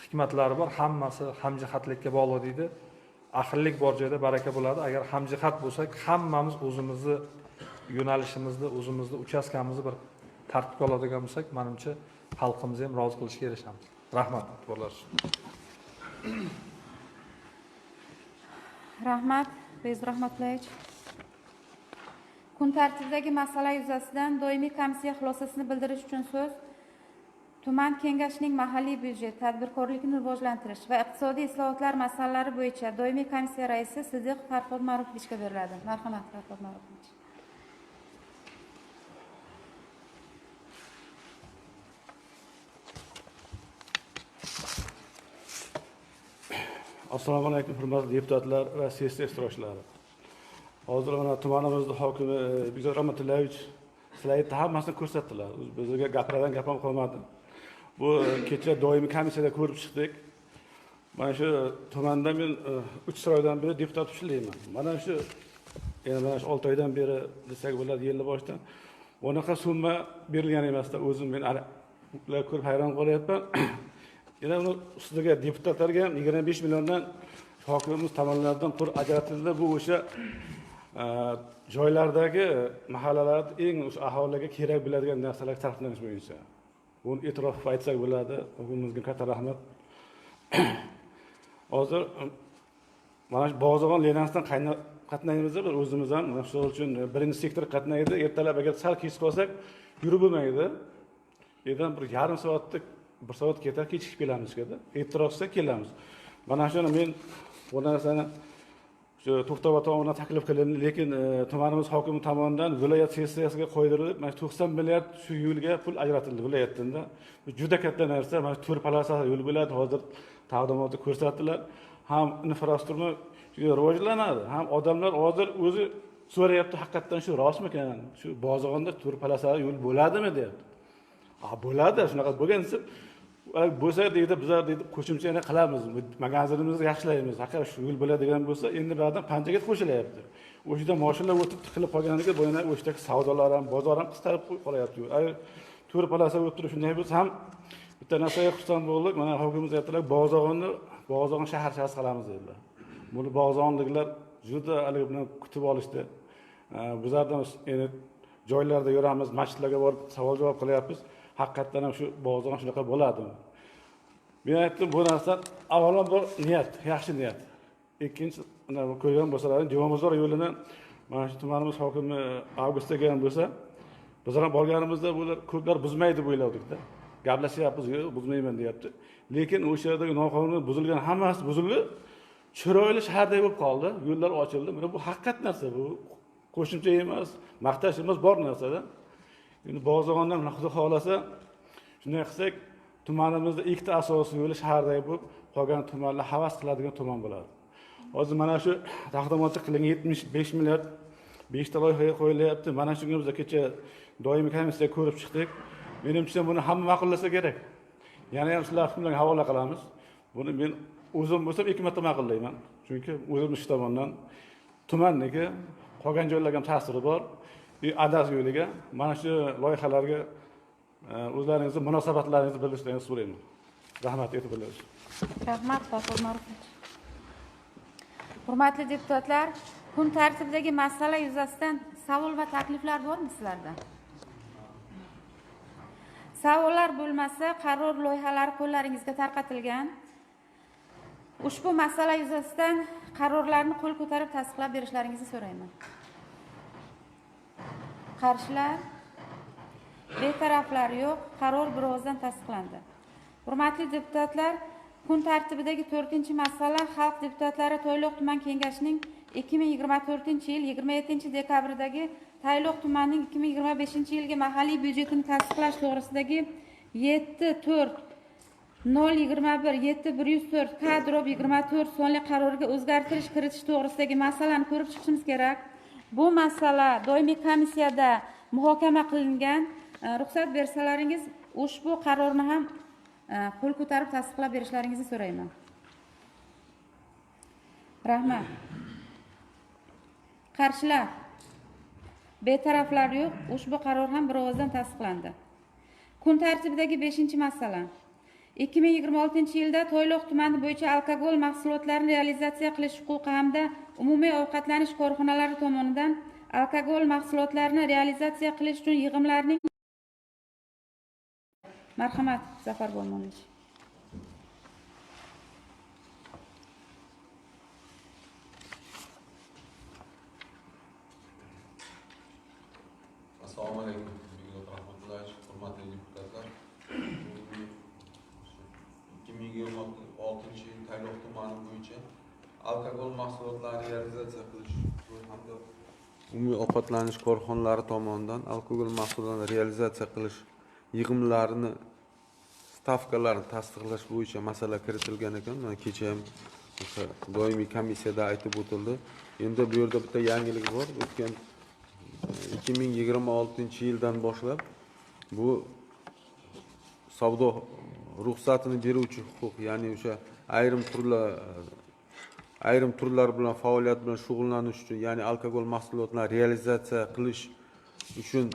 hikmatlari bor, hammasi hamjihatlikka bog'liq deydi. Ahillik bor joyda baraka bo'ladi. Agar hamjihat bo'lsak, hammamiz o'zimizni yo'nalishimizni, o'zimizni uchastkamizni bir tartibga oladigan bo'lsak, menimcha xalqimizni ham rozi qilishga erishamiz. Rahmat e'tiborlar uchun. Rahmat, Fayz Rahmatullayevich. Kun tartibidagi masala yuzasidan doimiy komissiya xulosasini bildirish uchun so'z tuman kengashining mahalliy byudjet, tadbirkorlikni rivojlantirish va iqtisodiy islohotlar masalalari bo'yicha doimiy komissiya raisi Sidiq Farhod Ma'rufovichga beriladi. Marhamat, Farhod Ma'rufovich. Assalomu alaykum hurmatli deputatlar va sessiya ishtirokchilari. Hozir mana tumanimizni hokimi Bekzod Rahmatullayevich slaydda hammasini ko'rsatdilar. Bizga gapiradigan gap ham qolmadi. Bu kecha doimiy komissiyada ko'rib chiqdik. Mana shu tumanda men 3 oydan beri deputat ishlayman. Mana shu yana mana shu 6 oydan beri desak bo'ladi, yilni boshidan bunaqa summa berilgan emasda. O'zim men ular ko'rib hayron qolyapman. Yana uni ustiga deputatlarga ham 25 milliondan hokimimiz tomonidan pul ajratildi. Bu o'sha joylardagi mahallalarda eng o'sha aholiga kerak bo'ladigan narsalar sarflanish bo'yicha. Buni e'tirof qilib aytsak bo'ladi. Hokimimizga katta rahmat. Hozir mana shu Bog'zag'on Lenasdan qatnaymiz bir o'zimiz ham, misol uchun birinchi sektor qatnaydi. Ertalab agar sal kech qolsak yurib bo'lmaydi. Yerdan bir yarim soatda bir soat ketadi, kechikib kelamiz dedi. Ertaroqsa kelamiz. Mana shuni men bu narsani shu To'xtava tomonidan taklif qilindi, lekin tumanimiz hokimi tomonidan viloyat sessiyasiga qo'ydirilib, mana 90 milliard shu yo'lga pul ajratildi viloyatdan. Bu juda katta narsa. Mana to'rt polosali yo'l bo'ladi. Hozir taqdimotda ko'rsatdilar. Ham infrastruktura rivojlanadi, ham odamlar hozir o'zi so'rayapti, haqiqatdan shu rostmikan? Shu Bozig'onda to'rt polosali yo'l bo'ladimi deyapti. A bo'ladi, shunaqa bo'lgan desa, bo'lsa deydi, bizlar deydi qo'shimcha yana qilamiz, magazinimizni yaxshilaymiz. Haqiqat shu yo'l bo'ladigan bo'lsa, endi ba'dan Panjaga qo'shilyapti. O'sha yerda mashinalar o'tib tiqilib qolganiga bu yana o'sha yerdagi savdolar ham, bozor ham qisqarib qolyapti. Agar to'rt polasa o'tib turib shunday bo'lsa ham bitta narsaga xursand bo'ldik. Mana hokimimiz aytdilar, Bog'zag'onni Bog'zag'on shaharchasi qilamiz dedilar. Buni Bog'zag'onliklar juda haligi bilan kutib olishdi. Bizlardan endi joylarda yuramiz, masjidlarga borib savol-javob qilyapmiz. Haqiqatdan ham shu Bog'zag'on shunaqa bo'ladimi? Men aytdim, bu narsa avvalambor niyat, yaxshi niyat. Ikkinchi, mana ko'rgan bo'lsalaring, Jumamozor yo'lini mana shu tumanimiz hokimi avgustda kelgan bo'lsa, bizlar ham borganimizda bular ko'plar buzmaydi deb o'ylavdik-da. Gaplashyapmiz, yo'q, buzmayman deyapti. Lekin o'sha yerdagi noqonuniy buzilgan hammasi buzildi, chiroyli shahardek bo'lib qoldi, yo'llar ochildi. Mana bu haqiqat narsa, bu qo'shimcha emas, maqtash emas, bor narsada. Endi Bog'zag'ondan mana Xudo xohlasa shunday qilsak, tumanimizda ikkita asosiy yo'li shahardagi bo'lib, qolgan tumanlar havas qiladigan tuman bo'ladi. Hozir mana shu taqdimotda qilingan 75 milliard 5 ta loyihaga qo'yilyapti. Mana shunga biz kecha doimiy komissiya ko'rib chiqdik. Menimcha buni hamma ma'qullasa kerak. Yana ham sizlar bilan havola qilamiz. Buni men o'zim bo'lsam 2 marta ma'qullayman. Chunki o'zim shu tomondan tumanniki, qolgan joylarga ham ta'siri bor. Adaz yo'liga mana shu loyihalarga o'zlaringizni munosabatlaringizni bildirishlaringizni so'rayman. Rahmat e'tiborlaringiz uchun. Rahmat, Farhod Ma'rufovich. Hurmatli deputatlar, kun tartibidagi masala yuzasidan savol va takliflar bormi sizlarda? Savollar bo'lmasa, qaror loyihalari qo'llaringizga tarqatilgan. Ushbu masala yuzasidan qarorlarni qo'l ko'tarib tasdiqlab berishlaringizni so'rayman. Qarshilar, betaraflar yo'q, qaror bir ovozdan tasdiqlandi. Hurmatli deputatlar, kun tartibidagi 4-masala Xalq deputatlari Toyloq tuman kengashining 2024-yil 27-dekabrdagi Tayloq tumanining 2025-yilgi mahalliy byudjetini tasdiqlash to'g'risidagi 7-4-021 7-104 K/24 sonli qarorga o'zgartirish kiritish to'g'risidagi masalani ko'rib chiqishimiz kerak. Bu masala doimiy komissiyada muhokama qilingan. Ruxsat bersalaringiz, Ushbu qarorni ham qo'l ko'tarib tasdiqlab berishlaringizni so'rayman. Rahmat. Qarshilar, betaraflar yo'q. Ushbu qaror ham bir ovozdan tasdiqlandi. Kun tartibidagi 5-masala. 2026-yilda Toyloq tumani bo'yicha alkogol mahsulotlarini realizatsiya qilish huquqi hamda umumiy ovqatlanish korxonalari tomonidan alkogol mahsulotlarini realizatsiya qilish uchun yig'imlarning. Marhamat, Zafar Bo'lmonovich. Assalomu alaykum, Begzod Rahmatullayevich, hurmatli deputatlar. 2026-yil Tayloq tumani bo'yicha alkogol mahsulotlarini realizatsiya qilish hamda umumiy ovqatlanish korxonalari tomonidan alkogol mahsulotlarini realizatsiya qilish yig'imlarini stavkalarini tasdiqlash bo'yicha masala kiritilgan ekan. Mana kecha ham o'sha doimiy komissiyada aytib o'tildi. Endi bu yerda bitta yangilik bor. O'tgan 2026-yildan boshlab bu savdo ruxsatini beruvchi huquq, ya'ni o'sha ayrim turlar bilan faoliyat bilan shug'ullanish uchun, ya'ni alkogol mahsulotlarini realizatsiya qilish uchun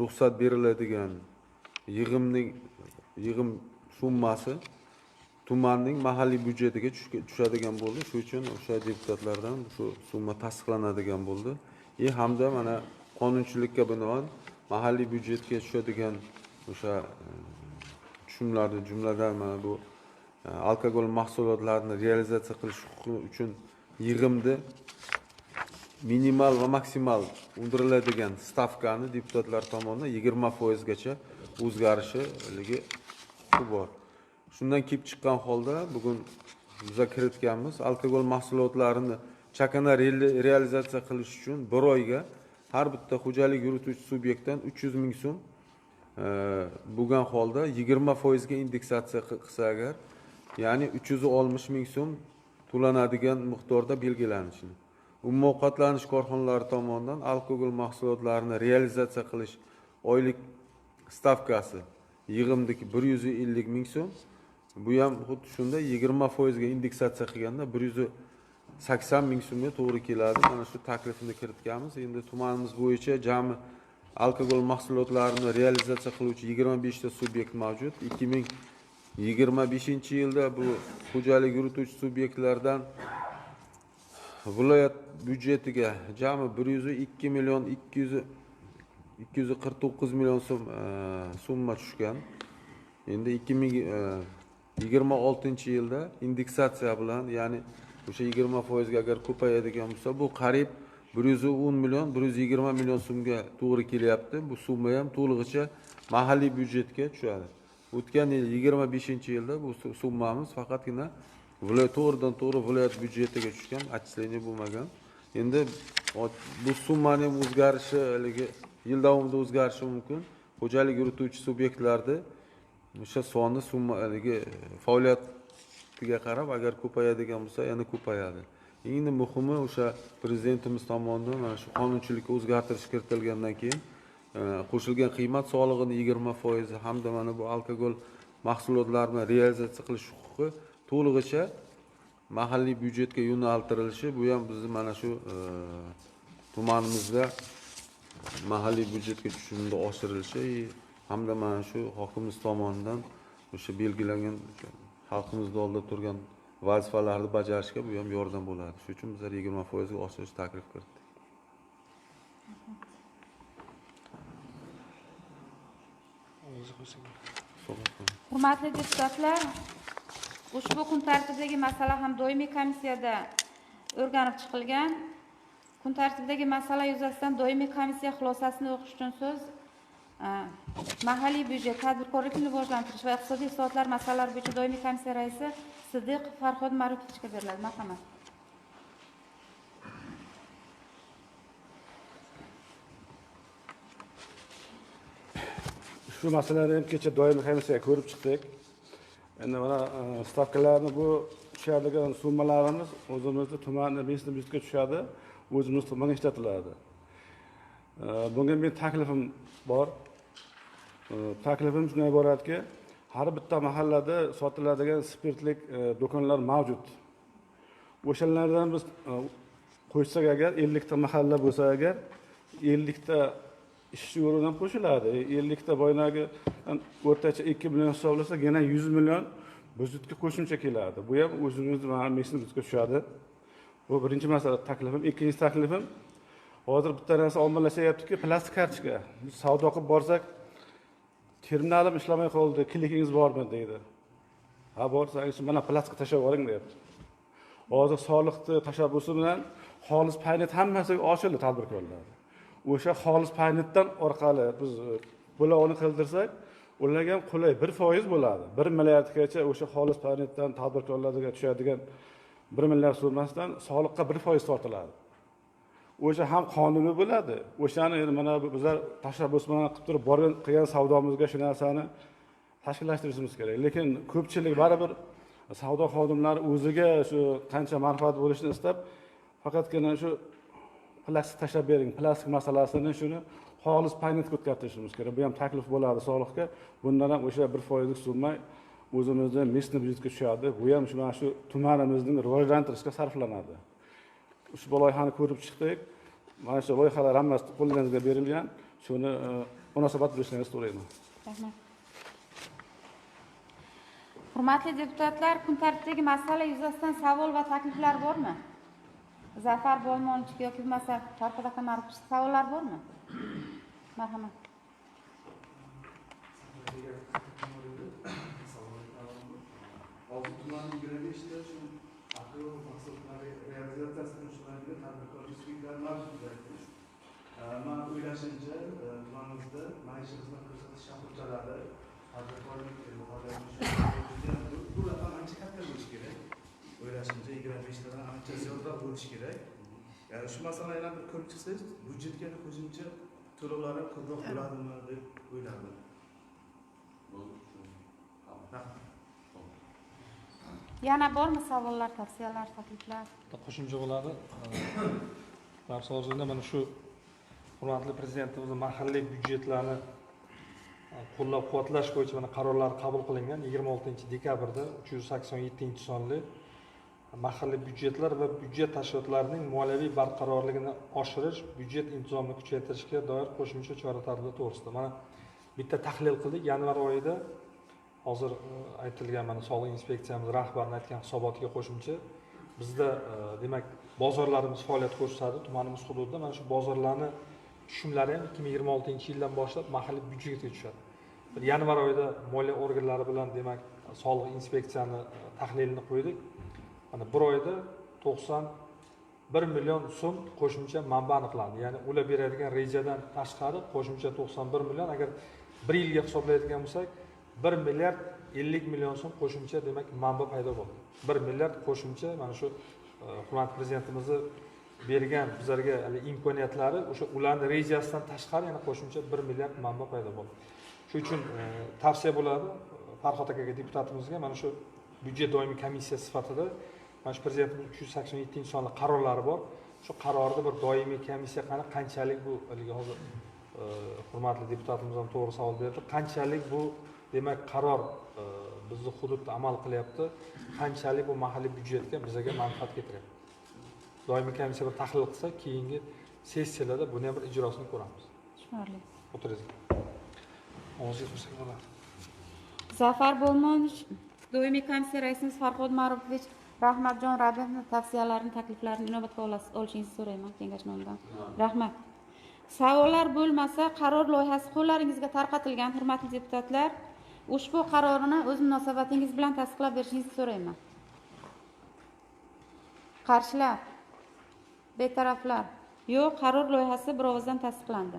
ruxsat beriladigan yig'im summasi tumanning mahalliy byudjetiga tushadigan bo'ldi. Shu uchun o'sha deputatlardan shu summa tasdiqlanadigan bo'ldi. Hamda mana qonunchilikka binoan mahalliy byudjetga tushadigan o'sha tushumlarni, jumladan mana bu alkogol mahsulotlarini realizatsiya qilish huquqi uchun yig'imni minimal va maksimal undiriladigan stavkani deputatlar tomonidan 20% gacha o'zgarishi huquqi bor. Shundan kelib chiqqan holda bugun biza kiritganmiz alkogol mahsulotlarini chakana realizatsiya qilish uchun bir oyga har bitta xo'jalik yurituvchi subyektdan 300 ming so'm bo'lgan holda 20% ga indeksatsiya qilsa agar, ya'ni 360 ming so'm to'lanadigan miqdorda belgilanishini. Umumiy ovqatlanish korxonalari tomonidan alkogol mahsulotlarini realizatsiya qilish oylik stavkasi yig'imdiki 150 ming so'm. Bu ham xuddi shunday 20% ga indeksatsiya qilganda 180 ming so'mga to'g'ri keladi. Mana shu taklifni kiritganmiz. Endi tumanimiz bo'yicha jami alkogol mahsulotlarini realizatsiya qiluvchi 25 ta subyekt mavjud. 2025-yilda bu xo'jalik yurituvchi subyektlardan viloyat byudjetiga jami 102 million 249 million so'm summa tushgan. Endi 2026-yilda indeksatsiya bilan, ya'ni o'sha 20% ga agar ko'payadigan bo'lsa, bu qariyb 110 million 120 million so'mga to'g'ri kelyapti. Bu summa ham to'lig'icha mahalliy byudjetga tushadi. O'tgan yil 25-yilda bu summamiz faqatgina viloyat to'g'ridan to'g'ri viloyat byudjetiga tushgan, отчисление bo'lmagan. Endi bu summani ham o'zgarishi haligi yil davomida o'zgarishi mumkin. Xo'jalik yurituvchi subyektlarni o'sha soni summa haligi faoliyatiga qarab agar ko'payadigan bo'lsa, yana ko'payadi. Endi muhimi o'sha prezidentimiz tomonidan mana shu qonunchilikka o'zgartirish kiritilgandan keyin qo'shilgan qiymat solig'ini 20% hamda mana bu alkogol mahsulotlarini realizatsiya qilish huquqi to'lig'icha mahalliy byudjetga yo'naltirilishi, bu ham bizni mana shu tumanimizda mahalliy byudjetga tushumni oshirilishi hamda mana shu hokimimiz tomonidan o'sha belgilangan xalqimiz oldida turgan vazifalarni bajarishga bu ham yordam bo'ladi. Shuning uchun bizlar 20% ga oshirish taklif kiritdik. Hurmatli deputatlar, ushbu kun tartibidagi masala ham doimiy komissiyada o'rganib chiqilgan. Kun tartibidagi masala yuzasidan doimiy komissiya xulosasini o'qish uchun so'z mahalliy byudjet, tadbirkorlikni rivojlantirish va iqtisodiy islohotlar masalalari bo'yicha doimiy komissiya raisi Siddiq Farhod Marufovichga beriladi. Marhamat. Shu masalani ham kecha doimiy komissiyaga ko'rib chiqdik. Endi mana stavkalarni bu tushadigan summalarimiz o'zimizni tuman местный byudjetga tushadi, o'zimiz tumanga ishlatiladi. Bunga men taklifim bor. Taklifim shundan iboratki, har bitta mahallada sotiladigan spirtlik do'konlar mavjud. O'shalardan biz qo'shsak agar 50 ta mahalla bo'lsa agar 50 ta ishchi o'rnidan qo'shiladi. 50 ta boyagi o'rtacha 2 million hisoblasak, yana 100 million byudjetga qo'shimcha keladi. Bu ham o'zimizni mana byudjetga tushadi. Bu birinchi masala taklifim. Ikkinchi taklifim, hozir bitta narsa ommalashyaptiki, plastik kartochka. Biz savdo qilib borsak, terminalim ishlamay qoldi, klikingiz bormi deydi. Ha, borsangiz mana plastik tashlab oling deyapti. Hozir soliqni tashabbusi bilan xolis paynet hammasi ochildi tadbirkorlar. O'sha xolis paynetdan orqali biz to'lovni qildirsak, ularga ham qulay 1% bo'ladi. 1 milliardgacha o'sha xolis paynetdan tadbirkorlarga tushadigan 1 milliard so'masidan soliqqa 1% tortiladi. O'sha ham qonuniy bo'ladi. O'shani endi mana bizlar tashabbus bilan qilib turib borgan qilgan savdomizga shu narsani tashkillashtirishimiz kerak. Lekin ko'pchilik baribir savdo xodimlari o'ziga shu qancha manfaat bo'lishini istab, faqatgina shu plastik tashlab bering, plastik masalasini shuni xolis paynetga o'tkaztirishimiz kerak. Bu ham taklif bo'ladi soliqqa. Bundan ham o'sha 1%lik summa o'zimizni местный byudjetga tushadi. Bu ham shu mana shu tumanimizning rivojlantirishga sarflanadi. Ushbu loyihani ko'rib chiqdik. Mana shu loyihalar hammasi qo'llaringizga berilgan. Shuni munosabat bilishingizni so'rayman. Rahmat. Hurmatli deputatlar, kun tartibidagi masala yuzasidan savol va takliflar bormi? Zafar Boymonovich yoki bo'lmasa Farhod aka Ma'rufovich, savollar bormi? Marhamat. Hozir tumanning 25 ta shu agro mahsulotlari realizatsiyasi bilan shug'ullanadigan tadbirkorlik subyektlari mavjud deb aytdingiz. Man o'ylashimcha, tumanimizda maishiy xizmat ko'rsatish shoxobchalari, tadbirkorlik faoliyatini bu raqam ancha katta bo'lishi kerak. O'ylashimcha 25 tadan ancha ziyodroq bo'lishi kerak. Ya'ni shu masalani yana bir ko'rib chiqsangiz, byudjetga qo'shimcha to'lovlar ham ko'proq bo'ladimi deb o'ylardim. Yana bormi savollar, tavsiyalar, takliflar? Qo'shimcha bo'ladi. Mana mana shu hurmatli prezidentimiz mahalliy byudjetlarni qo'llab-quvvatlash bo'yicha mana qarorlar qabul qilingan 26 dekabrda 387-sonli mahalliy byudjetlar va byudjet tashkilotlarining moliyaviy barqarorligini oshirish, byudjet intizomini kuchaytirishga doir qo'shimcha chora-tadbirlar to'g'risida. Mana bitta tahlil qildik yanvar oyida. Hozir aytilgan mana soliq inspeksiyamiz rahbarini aytgan hisobotiga qo'shimcha bizda demak bozorlarimiz faoliyat ko'rsatadi tumanimiz hududida. Mana shu bozorlarni tushumlari ham 2026-yildan boshlab mahalliy byudjetga tushadi. Yanvar oyida moliya organlari bilan demak soliq inspeksiyani tahlilini qo'ydik. Mana bir oyda 91 million so'm qo'shimcha manba aniqlandi. Ya'ni ular beradigan rejadan tashqari qo'shimcha 91 million, agar bir yilga hisoblaydigan bo'lsak 1 milliard 50 million so'm qo'shimcha demak manba paydo bo'ldi. 1 milliard qo'shimcha mana shu hurmatli prezidentimizni bergan bizlarga imkoniyatlari o'sha ularning rejasidan tashqari yana qo'shimcha 1 milliard manba paydo bo'ldi. Shuning uchun tavsiya bo'ladi Farhod akaga, deputatimizga, mana shu byudjet doimiy komissiyasi sifatida mana shu prezidentimiz 387-sonli qarorlari bor. Shu qarorni bir doimiy komissiya qani qanchalik bu haligi hozir hurmatli deputatimiz ham to'g'ri savol berdi. Qanchalik bu demak qaror bizni hududda amal qilyapti, qanchalik bu mahalliy byudjetga bizga manfaat ketiryapti. Doimiy komissiya bir tahlil qilsa, keyingi sessiyalarda buni ham bir ijrosini ko'ramiz. Tushunarli. O'tiringlar. Ovozga qo'ysak bo'ladi. Zafar Bo'lmonovich, doimiy komissiya raisimiz Farhod Ma'rufovich Rahmatjon Rabievni tavsiyalarini, takliflarini inobatga olishingizni so'rayman kengash nomidan. Rahmat. Savollar bo'lmasa, qaror loyihasi qo'llaringizga tarqatilgan, hurmatli deputatlar. Ushbu qarorini o'z munosabatingiz bilan tasdiqlab berishingizni so'rayman. Qarshilar? Betaraflar? Yo'q, qaror loyihasi bir ovozdan tasdiqlandi.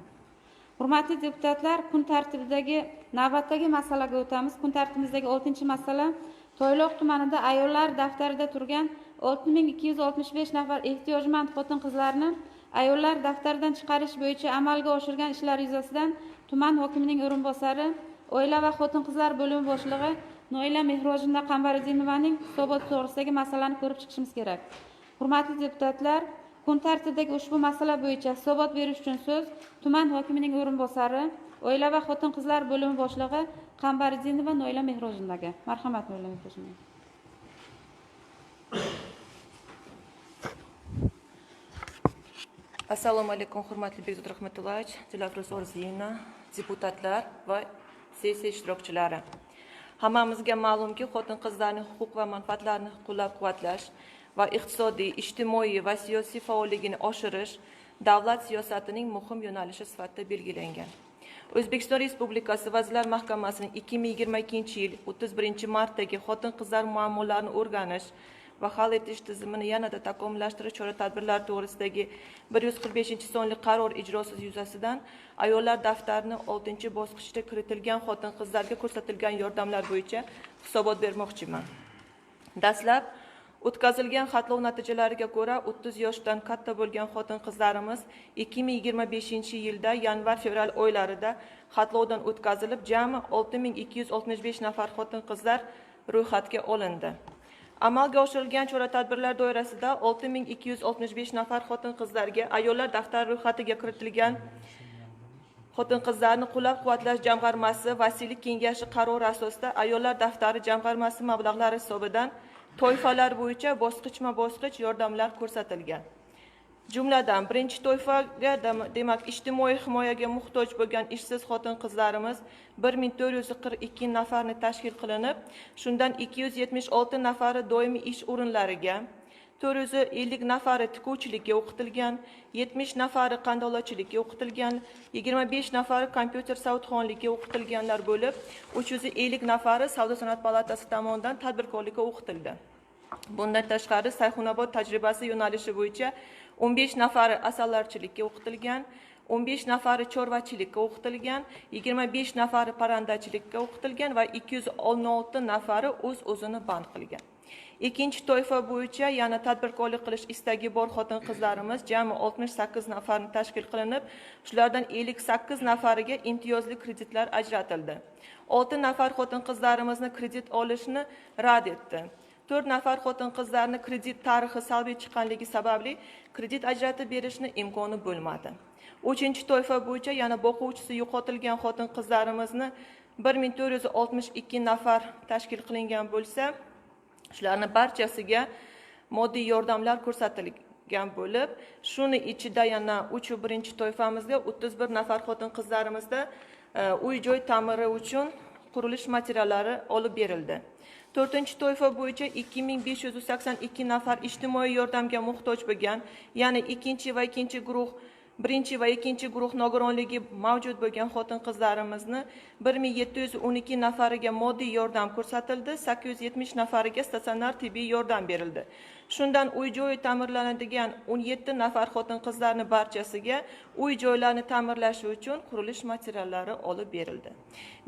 Hurmatli deputatlar, kun tartibidagi navbatdagi masalaga o'tamiz. Kun tartibimizdagi 6-masala Toyloq tumanida ayollar daftarida turgan 6265 nafar ehtiyojmand xotin-qizlarni ayollar daftaridan chiqarish bo'yicha amalga oshirgan ishlar yuzasidan tuman hokimining o'rinbosari, oila va xotin-qizlar bo'limi boshlig'i Noila Mehrojina Qambaridinovaning hisoboti to'g'risidagi masalani ko'rib chiqishimiz kerak. Hurmatli deputatlar, Kun tartibidagi ushbu masala bo'yicha hisobot berish uchun so'z tuman hokimining o'rinbosari, oila va xotin-qizlar bo'limi boshlig'i Qambariddinova Noila Mehrojnovaga. Marhamat, Noila Mehrojnova. Assalomu alaykum, hurmatli Bekzod Rahmatullayevich, Dilafruz Orziyevna, deputatlar va sessiya ishtirokchilari. Hammamizga ma'lumki, xotin-qizlarning huquq va manfaatlarini qo'llab-quvvatlash va iqtisodiy, ijtimoiy va siyosiy faolligini oshirish davlat siyosatining muhim yo'nalishi sifatida belgilangan. O'zbekiston Respublikasi Vazirlar Mahkamasining 2022-yil 31-martdagi xotin-qizlar muammolarini o'rganish va hal etish tizimini yanada takomillashtirish chora-tadbirlari to'g'risidagi 145-sonli qaror ijrosi yuzasidan ayollar daftarini 6-bosqichda kiritilgan xotin-qizlarga ko'rsatilgan yordamlar bo'yicha hisobot bermoqchiman. Dastlab o'tkazilgan xatlov natijalariga ko'ra 30 yoshdan katta bo'lgan xotin-qizlarimiz 2025-yilda yanvar-fevral oylarida xatlovdan o'tkazilib, jami 6265 nafar xotin-qizlar ro'yxatga olindi. Amalga oshirilgan chora-tadbirlar doirasida 6265 nafar xotin-qizlarga ayollar daftari ro'yxatiga kiritilgan xotin-qizlarni qo'llab-quvvatlash jamg'armasi vasiylik kengashi qarori asosida ayollar daftari jamg'armasi mablag'lari hisobidan toifalar bo'yicha bosqichma-bosqich yordamlar ko'rsatilgan. Jumladan, birinchi toifaga, demak, ijtimoiy himoyaga muhtoj bo'lgan ishsiz xotin-qizlarimiz 1442 nafarni tashkil qilinib, shundan 276 nafari doimiy ish o'rinlariga, 450 nafari tikuvchilikka o'qitilgan, 70 nafari qandolatchilikka o'qitilgan, 25 nafari kompyuter savodxonlikka o'qitilganlar bo'lib, 350 nafari Savdo-sanoat palatasi tomonidan tadbirkorlikka o'qitildi. Bundan tashqari, Sayxunobod tajribasi yo'nalishi bo'yicha 15 nafari asalarichilikka o'qitilgan, 15 nafari chorvachilikka o'qitilgan, 25 nafari parrandachilikka o'qitilgan va 216 nafari o'z-o'zini band qilgan. Ikkinchi toifa bo'yicha yana tadbirkorlik qilish istagi bor xotin-qizlarimiz jami 68 nafarni tashkil qilinib, shulardan 58 nafariga imtiyozli kreditlar ajratildi. 6 nafar xotin-qizlarimizni kredit olishni rad etdi. 4 nafar xotin-qizlarni kredit tarixi salbiy chiqqanligi sababli kredit ajratib berishni imkoni bo'lmadi. 3-toifa bo'yicha yana boquvchisi yo'qotilgan xotin-qizlarimizni 1462 nafar tashkil qilingan bo'lsa, shularni barchasiga moddiy yordamlar ko'rsatilgan bo'lib, shuni ichida yana 3-1 toifamizga 31 nafar xotin-qizlarimizda uy-joy ta'miri uchun qurilish materiallari olib berildi. 4-toifa bo'yicha 2582 nafar ijtimoiy yordamga muhtoj bo'lgan, ya'ni ikkinchi va ikkinchi guruh, birinchi va ikkinchi guruh nogironligi mavjud bo'lgan xotin-qizlarimizni 1712 nafariga moddiy yordam ko'rsatildi, 870 nafariga statsionar tibbiy yordam berildi. Shundan uy-joyi ta'mirlanadigan 17 nafar xotin-qizlarni barchasiga uy-joylarni ta'mirlashi uchun qurilish materiallari olib berildi.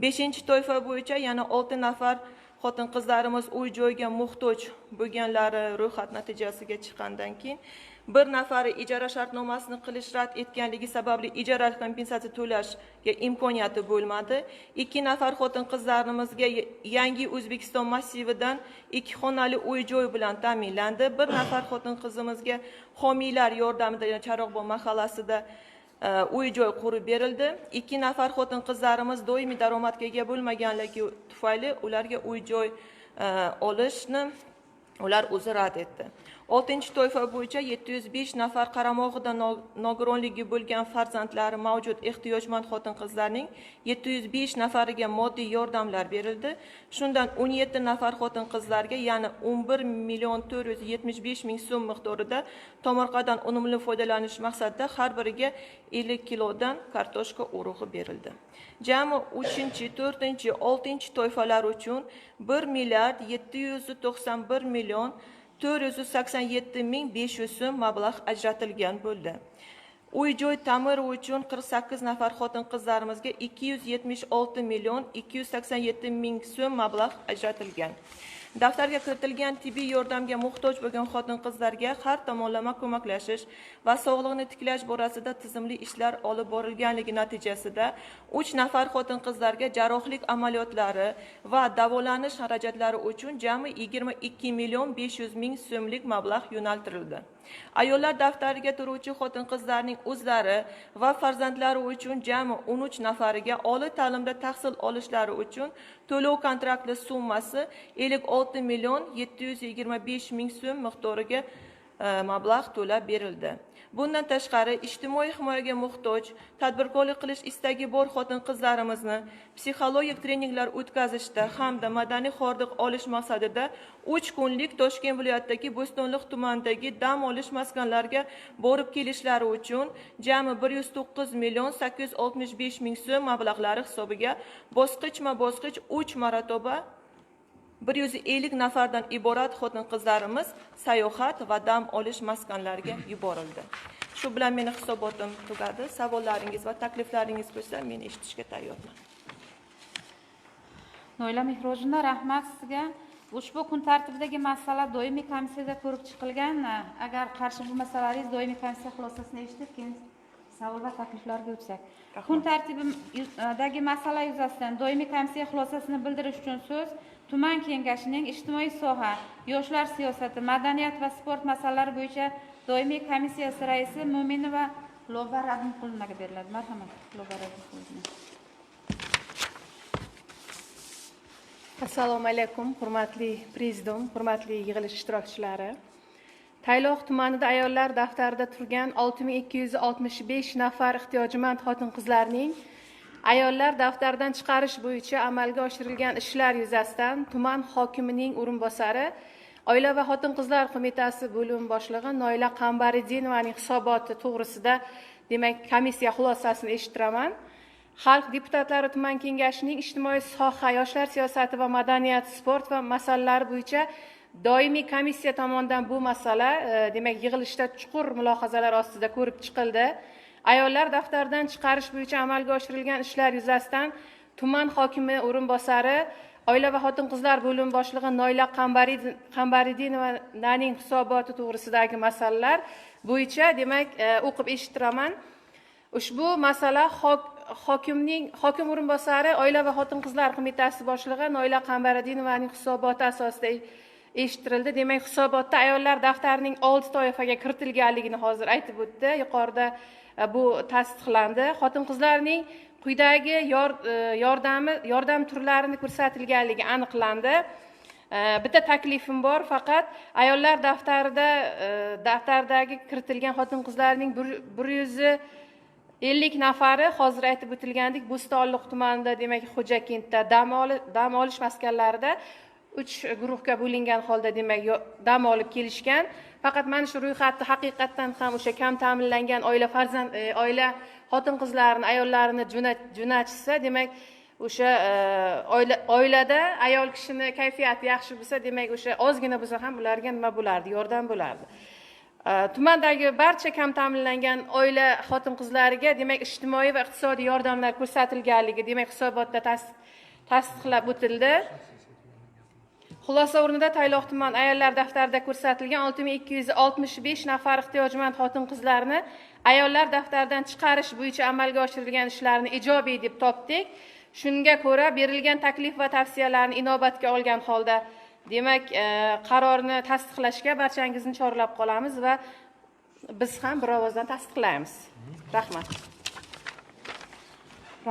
5-toifa bo'yicha yana 6 nafar xotin-qizlarimiz uy-joyga muhtoj bo'lganlari ro'yxat natijasiga chiqqandan keyin bir nafari ijara shartnomasini qilish rad etganligi sababli ijara kompensatsiya to'lashga imkoniyati bo'lmadi. 2 nafar xotin-qizlarimizga Yangi O'zbekiston massividan 2 xonali uy-joy bilan ta'minlandi. Bir nafar xotin-qizimizga homiylar yordamida Charog'bon mahallasida uy-joy qurib berildi. 2 nafar xotin-qizlarimiz doimiy daromadga ega bo'lmaganligi tufayli ularga uy-joy olishni ular o'zi rad etdi. 6-toifa bo'yicha 705 nafar qaramog'ida nogironligi bo'lgan farzandlari mavjud ehtiyojmand xotin-qizlarning 705 nafariga moddiy yordamlar berildi. Shundan 17 nafar xotin-qizlarga yana 11 million 475 ming so'm miqdorida tomorqadan unumli foydalanish maqsadida har biriga 50 kilodan kartoshka urug'i berildi. Jami 3-, 4-, 6-toifalar uchun 1 milliard 791 million 487 ming 500 so'm mablag' ajratilgan bo'ldi. Uy-joy ta'miri uchun 48 nafar xotin-qizlarimizga 276 million 287 ming so'm mablag' ajratilgan. Daftarga kiritilgan tibbiy yordamga muhtoj bo'lgan xotin-qizlarga har tomonlama ko'maklashish va sog'lig'ini tiklash borasida tizimli ishlar olib borilganligi natijasida 3 nafar xotin-qizlarga jarrohlik amaliyotlari va davolanish xarajatlari uchun jami 22 million 500 ming so'mlik mablag' yo'naltirildi. Ayollar daftariga turuvchi xotin-qizlarning o'zlari va farzandlari uchun jami 13 nafariga oliy ta'limda tahsil olishlari uchun to'lov kontraktli summasi 56 million 725 ming so'm miqdoriga mablag' to'lab berildi. Bundan tashqari, ijtimoiy himoyaga muhtoj, tadbirkorlik qilish istagi bor xotin-qizlarimizni psixologik treninglar o'tkazishda hamda madaniy hordiq olish maqsadida 3 kunlik Toshkent viloyatidagi Bo'stonliq tumanidagi dam olish maskanlariga borib kelishlari uchun jami 109 million 865 ming so'm mablag'lari hisobiga bosqichma-bosqich 3 marotaba 150 nafardan iborat xotin-qizlarimiz sayohat va dam olish maskanlariga yuborildi. Shu bilan meni hisobotim tugadi. Savollaringiz va takliflaringiz bo'lsa, men eshitishga tayyorman. Noila Mehrojovna, rahmat sizga. Ushbu kun tartibidagi masala doimiy komissiyada ko'rib chiqilgan. Agar qarshi bo'lmasalaringiz, doimiy komissiya xulosasini eshitib, keyin savol va takliflarga o'tsak. Kun tartibidagi masala yuzasidan doimiy komissiya xulosasini bildirish uchun so'z tuman kengashining ijtimoiy soha, yoshlar siyosati, madaniyat va sport masalalari bo'yicha doimiy komissiyasi raisi Mo'minova Lobar Abduqulovaga beriladi. Marhamat, Lobar Abduqulova. Assalomu alaykum, hurmatli prezidium, hurmatli yig'ilish ishtirokchilari. Tayloq tumanida ayollar daftarida turgan 6265 nafar ehtiyojmand xotin-qizlarning ayollar daftaridan chiqarish bo'yicha amalga oshirilgan ishlar yuzasidan tuman hokimining o'rinbosari, Oila va xotin-qizlar qo'mitasi bo'lim boshlig'i Noila Qambaridinovaning hisoboti to'g'risida, demak, komissiya xulosasini eshittiraman. Xalq deputatlari tuman kengashining ijtimoiy soha, yoshlar siyosati va madaniyat, sport va masalalari bo'yicha doimiy komissiya tomonidan bu masala, demak, yig'ilishda chuqur mulohazalar ostida ko'rib chiqildi. Ayollar daftaridan chiqarish bo'yicha amalga oshirilgan ishlar yuzasidan tuman hokimi o'rinbosari, Oila va xotin-qizlar bo'limi boshlig'i Noila Qambaridinovaning hisoboti to'g'risidagi masalalar bo'yicha, demak, o'qib eshittiraman. Ushbu masala hokim o'rinbosari, Oila va xotin-qizlar qo'mitasi boshlig'i Noila Qambaridinovaning hisoboti asosida eshittirildi. Demak, hisobotda ayollar daftarining 6 toifaga kiritilganligini hozir aytib o'tdi. Yuqorida bu tasdiqlandi. Xotin-qizlarning quyidagi yordam turlarini ko'rsatilganligi aniqlandi. Bitta taklifim bor, faqat ayollar daftarida daftaridagi kiritilgan xotin-qizlarning 150 nafari hozir aytib o'tilgandek Bo'stonliq tumanida, demak, Xo'jakentda dam olish maskanlarida 3 guruhga bo'lingan holda, demak, dam olib kelishgan. Faqat mana shu ro'yxatni haqiqatdan ham o'sha kam ta'minlangan oila farzand oila xotin-qizlarini, ayollarini jo'natishsa, demak, o'sha oilada ayol kishini kayfiyati yaxshi bo'lsa, demak, o'sha ozgina bo'lsa ham ularga nima bo'lardi, yordam bo'lardi. Tumandagi barcha kam ta'minlangan oila xotin-qizlariga, demak, ijtimoiy va iqtisodiy yordamlar ko'rsatilganligi, demak, hisobotda tasdiqlab o'tildi. Xulosa o'rnida Tayloq tuman ayollar daftarida ko'rsatilgan 6265 nafar ehtiyojmand xotin-qizlarni ayollar daftaridan chiqarish bo'yicha amalga oshirilgan ishlarni ijobiy deb topdik. Shunga ko'ra berilgan taklif va tavsiyalarni inobatga olgan holda, demak, qarorni tasdiqlashga barchangizni chorlab qolamiz va biz ham bir ovozdan tasdiqlaymiz. Rahmat.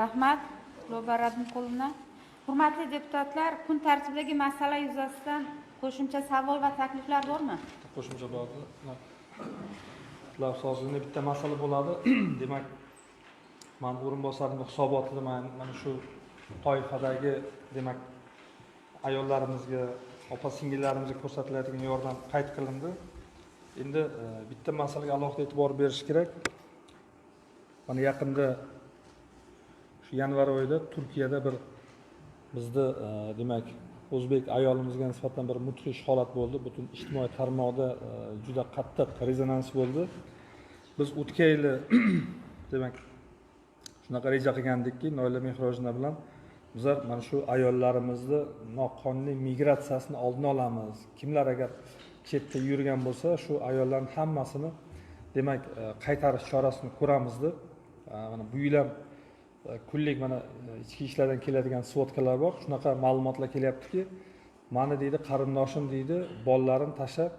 Rahmat, Lobar Abduqulovna. Hurmatli deputatlar, kun tartibidagi masala yuzasidan qo'shimcha savol va takliflar bormi? Qo'shimcha bor. Lafzozini bitta masala bo'ladi. Demak, men o'rinbosarimning hisobotida mana shu toifadagi, demak, ayollarimizga, opa singillarimizga ko'rsatiladigan yordam qayd qilindi. Endi bitta masalaga alohida e'tibor berish kerak. Mana yaqinda shu yanvar oyida Turkiyada bir bizda demak o'zbek ayolimizga nisbatan bir mudhish holat bo'ldi. Butun ijtimoiy tarmoqda juda qattiq rezonans bo'ldi. Biz o'tgan yili demak shunaqa reja qilgandikki, Noila Mehrojovna bilan bizlar mana shu ayollarimizni noqonuniy migratsiyasini oldini olamiz. Kimlar agar chetda yurgan bo'lsa, shu ayollarning hammasini demak qaytarish chorasini ko'ramiz deb. Mana bu yil ham kunlik mana ichki ishlardan keladigan svodkalar bor. Shunaqa ma'lumotlar kelyaptiki, mani deydi qarindoshim deydi, bolalarini tashlab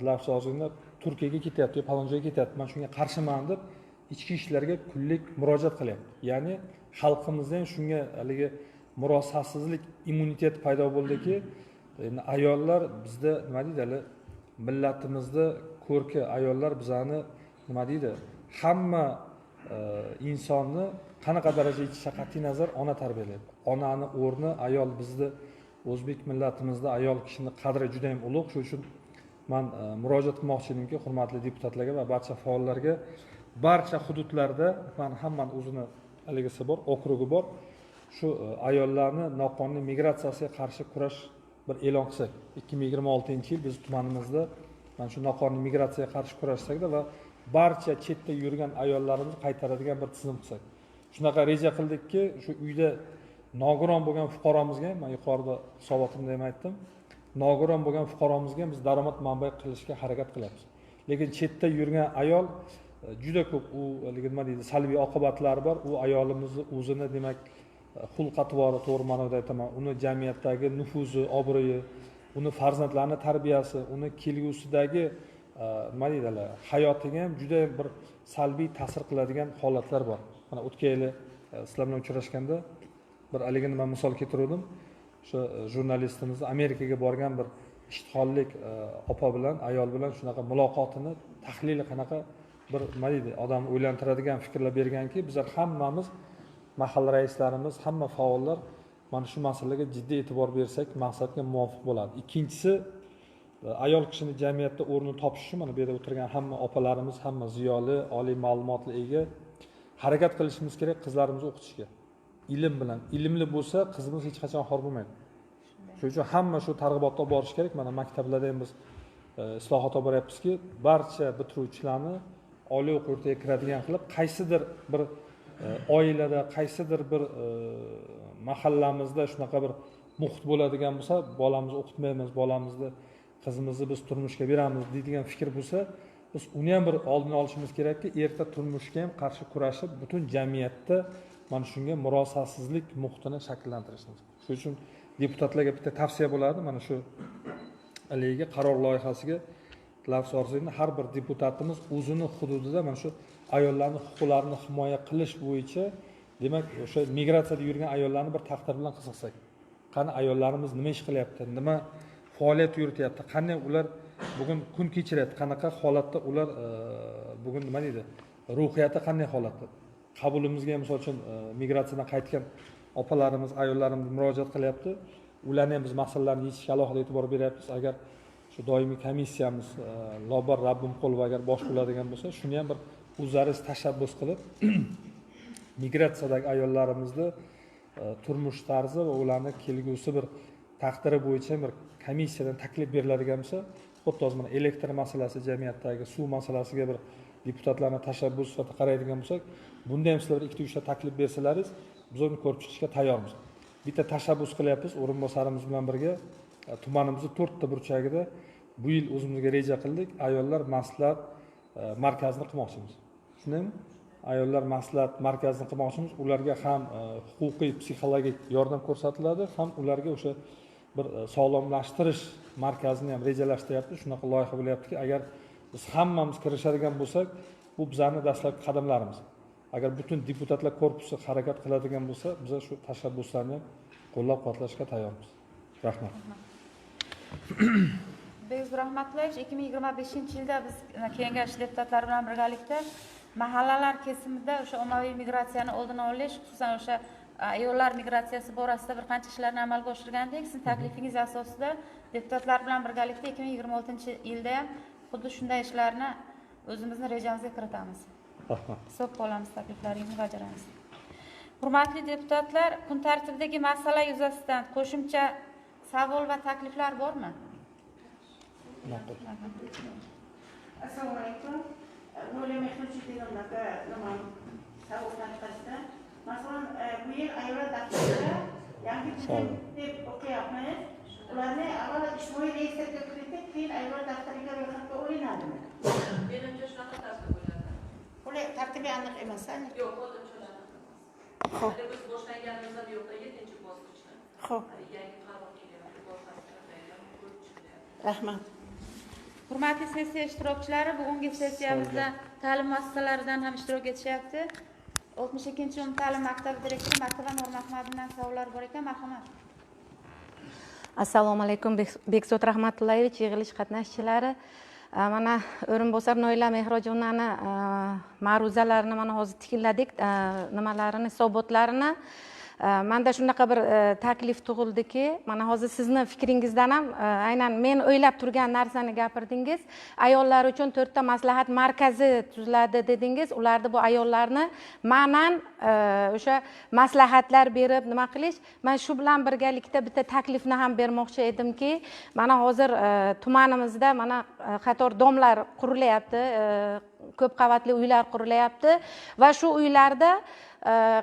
lafzozini Turkiyaga ketyapti, falon joyga ketyapti, man shunga qarshiman deb ichki ishlarga kunlik murojaat qilyapti. Ya'ni xalqimizda ham shunga haligi murosasizlik immuniteti paydo bo'ldiki, endi ayollar bizda nima deydi, hali millatimizda ko'rki ayollar bizani nima deydi, hamma insonni qanaqa darajaga yetishiga qat'iy nazar ona tarbiyalaydi. Onani o'rni ayol bizni o'zbek millatimizda ayol kishini qadri juda ham ulug'. Shuning uchun man murojaat qilmoqchi edimki, hurmatli deputatlarga va barcha faollarga, barcha hududlarda man hammani o'zini haligisi bor, okrugi bor, shu ayollarni noqonuniy migratsiyasiga qarshi kurash bir e'lon qilsak. 2026-yil biz tumanimizda mana shu noqonuniy migratsiyaga qarshi kurashsakda va barcha chetda yurgan ayollarimizni qaytaradigan bir tizim qilsak. Shunaqa reja qildikki, shu uyda nogiron bo'lgan fuqaromizga ham, man yuqorida hisobotimda ham aytdim, nogiron bo'lgan fuqaromizga ham biz daromad manbai qilishga harakat qilyapmiz. Lekin chetda yurgan ayol juda ko'p u nima deydi, salbiy oqibatlari bor. U ayolimizni o'zini demak xulq atvori, to'g'ri ma'noda aytaman, uni jamiyatdagi nufuzi, obro'yi, uni farzandlarini tarbiyasi, uni kelgusidagi nima deydilar, hayotiga ham juda bir salbiy ta'sir qiladigan holatlar bor. Mana o'tgan yili sizlar bilan uchrashganda bir haligi nima misol keltirdim. O'sha jurnalistimiz Amerikaga borgan bir ishtixonlik opa bilan, ayol bilan shunaqa muloqotini tahlili qanaqa bir nima deydi, odamni o'ylantiradigan fikrlar berganki, bizlar hammamiz mahalla raislarimiz, hamma faollar mana shu masalaga jiddiy e'tibor bersak maqsadga muvofiq bo'ladi. Ikkinchisi, ayol kishini jamiyatda o'rnini topishi. Mana bu yerda o'tirgan hamma opalarimiz, hamma ziyoli, oliy ma'lumotli ega, harakat qilishimiz kerak qizlarimizni o'qitishga. Ilm bilan, ilmli bo'lsa qizimiz hech qachon xor bo'lmaydi. Shuning uchun hamma shu targ'ibotga olib borish kerak. Mana maktablarda ham biz islohot olib boryapmizki, barcha bitiruvchilarni oliy o'quv yurtiga kiradigan qilib, qaysidir bir oilada, qaysidir bir mahallamizda shunaqa bir muhit bo'ladigan bo'lsa, bolamizni o'qitmaymiz, bolamizni, qizimizni biz turmushga beramiz deydigan fikr bo'lsa, biz uni ham bir oldini olishimiz kerakki, erta turmushga ham qarshi kurashib, butun jamiyatda mana shunga murosasizlik muhitini shakllantirishimiz. Shuning uchun deputatlarga bitta tavsiya bo'ladi, mana shu haligi qaror loyihasiga lafz orzuyni har bir deputatimiz o'zini hududida mana shu ayollarning huquqlarini himoya qilish bo'yicha, demak, o'sha migratsiyada yurgan ayollarni bir taqdir bilan qiziqsak, qani ayollarimiz nima ish qilyapti, nima faoliyat yurityapti, qanday ular bugun kun kechiryapti, qanaqa holatda ular bugun nima deydi, ruhiyati qanday holatda. Qabulimizga misol uchun migratsiyadan qaytgan opalarimiz, ayollarimiz murojaat qilyapti. Ularni ham biz masalalarni yechishga alohida e'tibor beryapmiz. Agar shu doimiy komissiyamiz Lobar Rabbimqulova agar bosh bo'ladigan bo'lsa, shuni ham bir o'zlari tashabbus qilib migratsiyadagi ayollarimizni turmush tarzi va ularni kelgusi bir taqdiri bo'yicha bir komissiyadan taklif beriladigan bo'lsa, xuddi hozir mana elektr masalasi, jamiyatdagi suv masalasiga bir deputatlarni tashabbus sifatida qaraydigan bo'lsak, bunda ham sizlar 2-3 ta taklif bersalaringiz, biz uni ko'rib chiqishga tayyormiz. Bitta tashabbus qilyapmiz o'rinbosarimiz bilan birga tumanimizni 4 ta burchagida bu yil o'zimizga reja qildik, ayollar maslahat markazini qilmoqchimiz. Shundaymi? Ayollar maslahat markazini qilmoqchimiz. Ularga ham huquqiy, psixologik yordam ko'rsatiladi, ham ularga o'sha bir sog'lomlashtirish markazini ham rejalashtiryapmiz. Shunaqa loyiha bo'lyaptiki, agar biz hammamiz kirishadigan bo'lsak, bu bizning dastlabki qadamlarimiz. Agar butun deputatlar korpusi harakat qiladigan bo'lsa, biz shu tashabbuslarni qo'llab-quvvatlashga tayyormiz. Rahmat. Begzod Rahmatullayevich, 2025-yilda biz kengash deputatlari bilan birgalikda mahallalar kesimida o'sha ommaviy migratsiyani oldini olish, xususan o'sha ayollar migratsiyasi borasida bir qancha ishlarni amalga oshirgandik. Sizning taklifingiz asosida deputatlar bilan birgalikda 2026-yilda ham xuddi shunday ishlarni o'zimizni rejamizga kiritamiz. Rahmat. Hisobga olamiz, takliflaringizni bajaramiz. Hurmatli deputatlar, kun tartibidagi masala yuzasidan qo'shimcha savol va takliflar bormi? Assalomu alaykum. Lola Mehmonchinovnaga nima savol tariqasida, masalan, bu yil ayollar daftarida yangi tizim deb o'qiyapmiz. Ularni avval ijtimoiy reyestrga kiritib, keyin ayollar daftariga ro'yxatga olinadimi? Menimcha shunaqa tartib bo'ladi. Ular tartibi aniq emas, aniq. Yo'q, hozircha shunaqa emas. Xo'p. Biz boshlanganimizdan bu yoqda 7-bosqichni. Xo'p. Yangi qaror kelyapti, boshlangan ko'rib chiqilyapti. Rahmat. Hurmatli sessiya ishtirokchilari, bugungi sessiyamizda ta'lim muassasalaridan ham ishtirok etishyapti. 62-umumta'lim maktabi direktori Matluba Nurmuhammadovdan savollar bor ekan, marhamat. Assalomu alaykum, Bekzod Rahmatullayevich, yig'ilish qatnashchilari. Mana o'rinbosar Noila Mehrojovnani ma'ruzalarini mana hozir tingladik, nimalarini, hisobotlarini. Manda shunaqa bir taklif tug'ildiki, mana hozir sizni fikringizdan ham aynan men o'ylab turgan narsani gapirdingiz. Ayollar uchun 4 ta maslahat markazi tuziladi dedingiz. Ularni, bu ayollarni ma'nan o'sha maslahatlar berib nima qilish. Men shu bilan birgalikda bitta taklifni ham bermoqchi edimki, mana hozir tumanimizda mana qator domlar qurilyapti, ko'p qavatli uylar qurilyapti va shu uylarda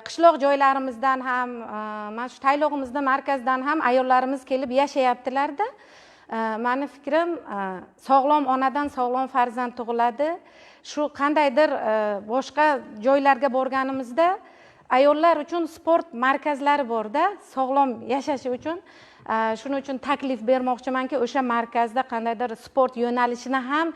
qishloq joylarimizdan ham, mana shu taylog'imizda markazdan ham ayollarimiz kelib yashayaptilarda. Mani fikrim, sog'lom onadan sog'lom farzand tug'iladi. Shu qandaydir boshqa joylarga borganimizda ayollar uchun sport markazlari borda, sog'lom yashashi uchun. Shuning uchun taklif bermoqchimanki, o'sha markazda qandaydir sport yo'nalishini ham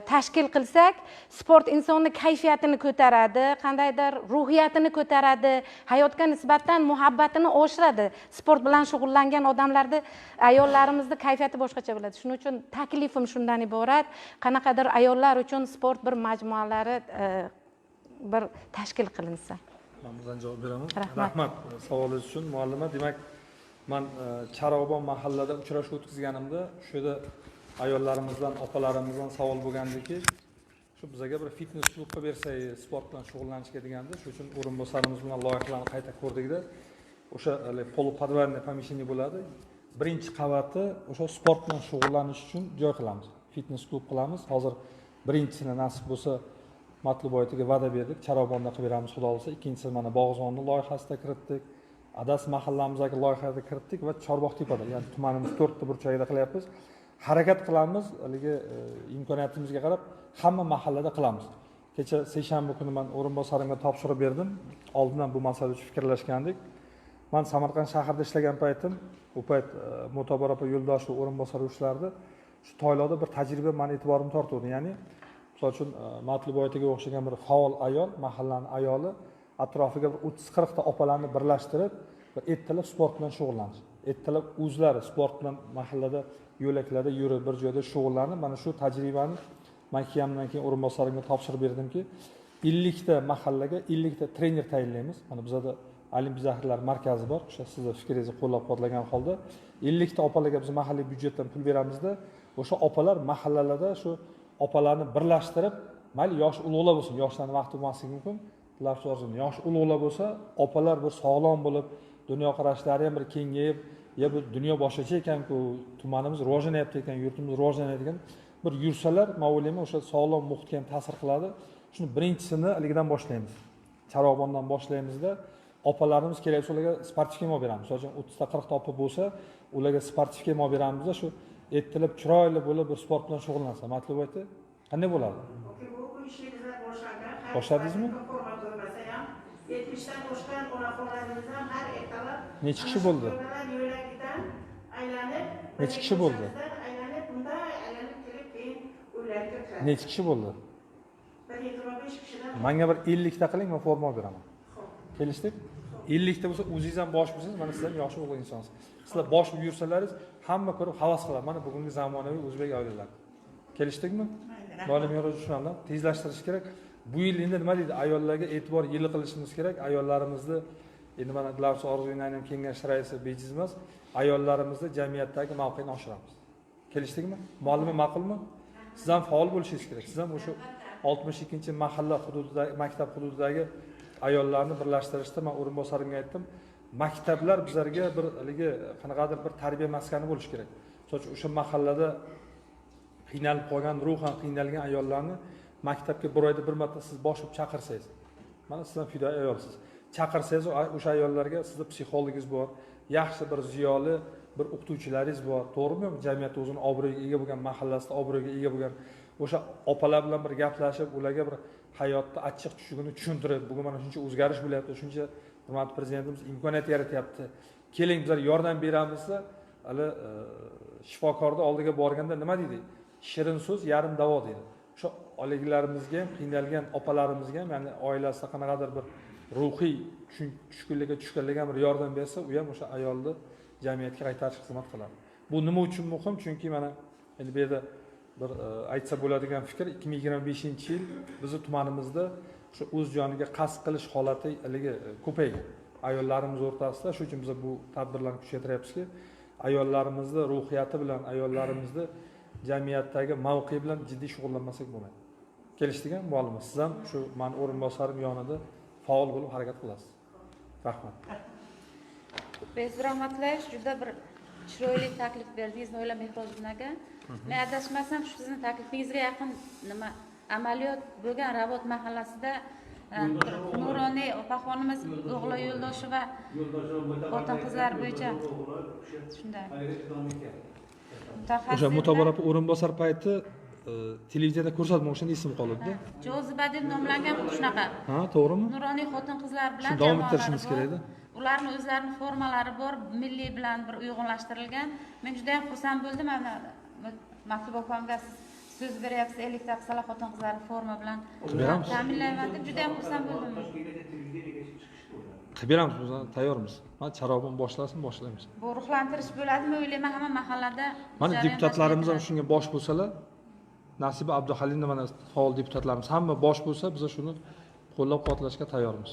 tashkil qilsak, sport insonni kayfiyatini ko'taradi, qandaydir ruhiyatini ko'taradi, hayotga nisbatan muhabbatini oshiradi. Sport bilan shug'ullangan odamlarda, ayollarimizni kayfiyati boshqacha bo'ladi. Shuning uchun taklifim shundan iborat, qanaqadir ayollar uchun sport bir majmualari bir tashkil qilinsa. Men bundan javob beraman. Rahmat savolingiz uchun, muallima. Demak, man Charog'bon mahallada uchrashuv o'tkazganimda shu yerda ayollarimizdan, opalarimizdan savol bo'lgandiki, shu bizga bir fitness klub qilib bersangiz, sport bilan shug'ullanishga deganda, shu uchun o'rinbosarimiz bilan loyihalarni qayta ko'rdikda, o'sha полуподвальное помещение bo'ladi. Birinchi qavati o'sha sport bilan shug'ullanish uchun joy qilamiz. Fitness klub qilamiz. Hozir birinchisini nasib bo'lsa Matluboyatiga va'da berdik, Charog'bonda qilib beramiz, xudo xohlasa. Ikkinchisini mana Bog'zonni loyihasida kiritdik. Adas mahallamizdagi loyihada kiritdik va Chorbog'tepada, ya'ni tumanimiz 4 ta burchagida qilyapmiz. Harakat qilamiz, haligi imkoniyatimizga qarab hamma mahallada qilamiz. Kecha seshanba kuni men o'rinbosarimga topshirib berdim. Oldindan bu masala uchun fikrlashgandik. Men Samarqand shahrida ishlagan paytim, u payt Mo'tabar opa Yo'ldoshev o'rinbosar ishlardi. Shu Toyloqda bir tajriba meni e'tiborimni tortdi. Ya'ni, misol uchun Matluboyatiga o'xshagan bir faol ayol, mahallaning ayoli atrofiga bir 30-40 ta opalarni birlashtirib, bir ertalab sport bilan shug'ullanish. Ertalab o'zlari sport bilan mahallada, yo'laklarda yurib, bir joyda shug'ullanib, mana shu tajribani men kelganimdan keyin o'rinbosarimga topshirib berdimki, 50 ta mahallaga 50 ta trener tayinlaymiz. Mana bizada Olimpiya zaxiralari markazi bor. O'sha sizni fikringizni qo'llab-quvvatlagan holda 50 ta opalarga biz mahalliy byudjetdan pul beramizda, o'sha opalar mahallalarda shu opalarni birlashtirib, mayli yosh ulug'lar bo'lsin, yoshlarning vaqti bo'lmasligi mumkin. Yosh ulug'lar bo'lsa, opalar bir sog'lom bo'lib, dunyoqarashlari ham bir kengayib, ya bu dunyo boshqacha ekan-ku, tumanimiz rivojlanyapti ekan, yurtimiz rivojlanyapti ekan, bir yursalar, men o'ylayman, o'sha sog'lom muhitga ham ta'sir qiladi. Shuni birinchisini haligidan boshlaymiz. Charog'bondan boshlaymizda, opalarimiz kerak bo'lsa ularga sportivka olib beramiz. Misol uchun 30 ta 40 ta opa bo'lsa, ularga sportivka olib beramizda, shu ertalab chiroyli bo'lib bir sport bilan shug'ullansa, Matluboyati qanday bo'ladi? Boshladingizmi? 70dan oshgan onaxonlarimiz ham har ertalab necha kishi bo'ldi? Aylanib, necha kishi bo'ldi? Aylanib, bunda aylanib kelib keyin uylariga kiradi. Necha kishi bo'ldi? Bir 25 kishidan. Menga bir 50 ta qiling, men forma olib beraman. Kelishdik? 50 ta bo'lsa, o'zingiz ham bosh bo'lsangiz, mana siz ham yoshi ulug' insonsiz. Sizlar bosh bo'lib yursalaringiz, hamma ko'rib havas qiladi. Mana bugungi zamonaviy o'zbek oilalari. Kelishdikmi? Ma'lum tushunamdan tezlashtirish kerak. Bu yil endi nima deydi? Ayollarga e'tibor yili qilishimiz kerak. Ayollarimizni endi mana Dilafruz Orzuyevna ham kengash raisi bejiz emas. Ayollarimizni jamiyatdagi mavqeini oshiramiz. Kelishdikmi? Muallima ma'qulmi? Siz ham faol bo'lishingiz kerak. Siz ham o'sha 62-mahalla hududidagi, maktab hududidagi ayollarni birlashtirishda men o'rinbosarimga aytdim. Maktablar bizlarga bir haligi qanaqadir bir tarbiya maskani bo'lishi kerak. Misol uchun o'sha mahallada qiynalib qolgan, ruhan qiynalgan ayollarni maktabga bir oyda bir marta siz boshib chaqirsangiz, mana siz ham fidoyi ayolsiz, chaqirsangiz o'sha ayollarga sizni psixologingiz bor, yaxshi bir ziyoli bir o'qituvchilaringiz bor, to'g'rimi? Jamiyatda o'zini obro'yiga ega bo'lgan, mahallasida obro'yiga ega bo'lgan o'sha opalar bilan bir gaplashib, ularga bir hayotda achchiq tushugini tushuntirib, bugun mana shuncha o'zgarish bo'lyapti, shuncha hurmatli prezidentimiz imkoniyat yaratyapti, keling bizlar yordam beramiz desa, hali shifokorni oldiga borganda nima deydi? Shirin so'z yarim davo deydi. O'sha oilaliglarimizga ham, qiynalgan opalarimizga ham, ya'ni oilasida qanaqadir bir ruhiy tushkunlikka tushganlarga ham bir yordam bersa, u ham o'sha ayolni jamiyatga qaytarishga xizmat qiladi. Bu nima uchun muhim? Chunki mana endi bu yerda bir aytsa bo'ladigan fikr, 2025-yil bizni tumanimizda o'sha o'z joniga qasd qilish holati haligi ko'paygan ayollarimiz o'rtasida. Shuning uchun biz bu tadbirlarni kuchaytiryapmizki, ayollarimizni ruhiyati bilan, ayollarimizni jamiyatdagi mavqei bilan jiddiy shug'ullanmasak bo'lmaydi. Kelishdik-a, muallima? Siz ham shu meni o'rinbosarim yonida faol bo'lib harakat qilasiz. Rahmat. Behzod Rahmatullayevich, juda bir chiroyli taklif berdingiz Noila Mehrojovnaga. Men adashmasam, shu sizni taklifingizga yaqin nima amaliyot bo'lgan Ravot mahallasida nuroniy opaxonimiz o'g'li Yo'ldosheva xotin-qizlar bo'yicha shunday. O'sha Mutabor opa o'rinbosar payti televiziyada ko'rsatma, o'shanda esim qoldi-da. Joziba deb nomlangan shunaqa. Ha, to'g'rimi? Nuroniy xotin-qizlar bilan davom ettirishimiz kerak-da. Ularni o'zlarining formalari bor, milliy bilan bir uyg'unlashtirilgan. Men juda ham xursand bo'ldim. Mana Matluba opamga siz so'z beryapsiz, 50 ta qizlar xotin-qizlarni forma bilan ta'minlayman deb juda ham xursand bo'ldim. Qilib beramiz, biz tayyormiz. Mana Charog'bon boshlasin, boshlaymiz. Bu ruhlantirish bo'ladimi, o'ylayman hamma mahallada. Mana deputatlarimiz ham shunga bosh bo'lsalar, Nasiba Abduhalimova mana faol deputatlarimiz hamma bosh bo'lsa, biz shuni qo'llab-quvvatlashga tayyormiz.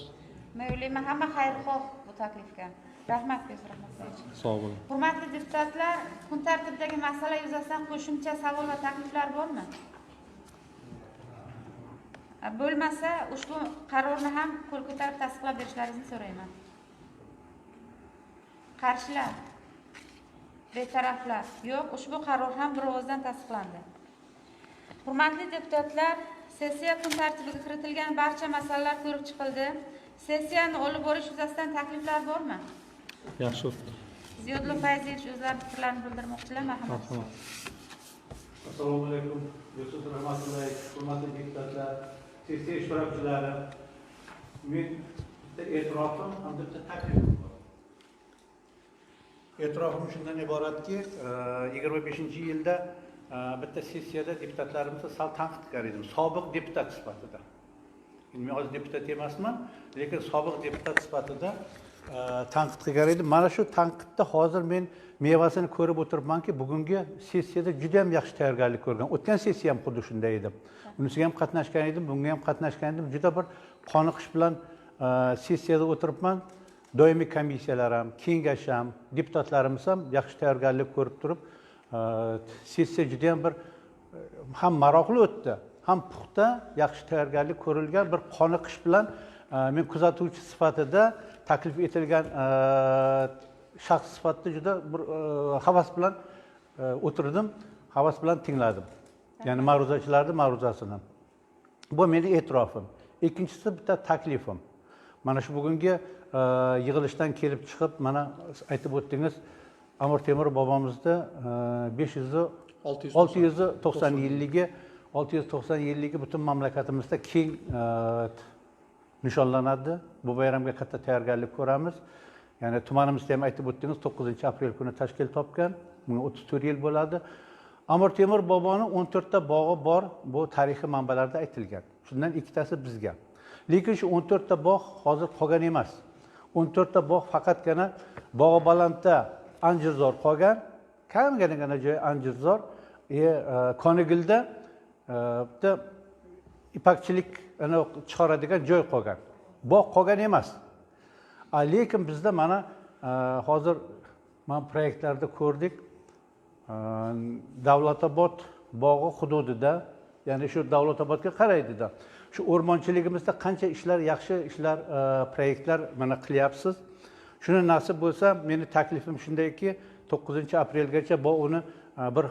Men o'ylayman hamma xayrixoh bu taklifga. Rahmat, Behzod Rahmatullayevich. Sog' bo'ling. Hurmatli deputatlar, kun tartibidagi masala yuzasidan qo'shimcha savol va takliflar bormi? Bo'lmasa, ushbu qarorni ham qo'l ko'tarib tasdiqlab berishlaringizni so'rayman. Qarshilar, betaraflar yo'q, ushbu qaror ham bir ovozdan tasdiqlandi. Hurmatli deputatlar, sessiya kun tartibiga kiritilgan barcha masalalar ko'rib chiqildi. Sessiyani olib borish yuzasidan takliflar bormi? Yaxshi o'tdi. Ziyodullo Fayziyevich o'zlari fikrlarini bildirmoqchilar, marhamat. Assalomu alaykum, Yusuf Rahmatullayevich, hurmatli deputatlar, sessiya ishtirokchilari. Men bitta e'tirofim hamda bitta taklifim bor. E'tirofim shundan iboratki, 25-yilda bitta sessiyada deputatlarimizni sal tanqid qilgan edim, sobiq deputat sifatida. Men hozir deputat emasman, lekin sobiq deputat sifatida tanqid qilgan edim. Mana shu tanqidda hozir men mevasini ko'rib o'tiribmanki, bugungi sessiyada juda ham yaxshi tayyorgarlik ko'rgan. O'tgan sessiya ham xuddi shunday edi. Unisiga ham qatnashgan edim, bunga ham qatnashgan edim. Juda bir qoniqish bilan sessiyada o'tiribman. Doimiy komissiyalar ham, kengash ham, deputatlarimiz ham yaxshi tayyorgarlik ko'rib turib, sessiya juda ham bir ham maroqli o'tdi, ham puxta, yaxshi tayyorgarlik ko'rilgan bir qoniqish bilan men kuzatuvchi sifatida taklif etilgan shaxs sifatida juda bir havas bilan o'tirdim, havas bilan tingladim. Ya'ni ma'ruzachilarning ma'ruzasini. Bu meni e'tirofim. Ikkinchisi bitta taklifim. Mana shu bugungi yig'ilishdan kelib chiqib, mana aytib o'tdingiz, Amir Temur bobomizni 690 yilligi, 690 yilligi butun mamlakatimizda keng nishonlanadi. Bu bayramga katta tayyorgarlik ko'ramiz. Ya'ni tumanimizda ham aytib o'tdingiz, 9-aprel kuni tashkil topgan. Bunga 34 yil bo'ladi. Amir Temur boboning 14 ta bog'i bor, bu tarixiy manbalarda aytilgan. Shundan ikkitasi bizga. Lekin shu 14 ta bog' hozir qolgan emas. 14 ta bog' faqatgina Bog'i Balandda anjirzor qolgan, kamginagina joy anjirzor, Konigilda bitta ipakchilik chiqaradigan joy qolgan. Bog' qolgan emas. Lekin bizda mana hozir mana proyektlarda ko'rdik. Davlatobod bog'i hududida, ya'ni shu Davlatobodga qaraydida. Shu o'rmonchiligimizda qancha ishlar, yaxshi ishlar, proyektlar mana qilyapsiz. Shuni nasib bo'lsa, meni taklifim shundayki, 9-aprelgacha bu uni bir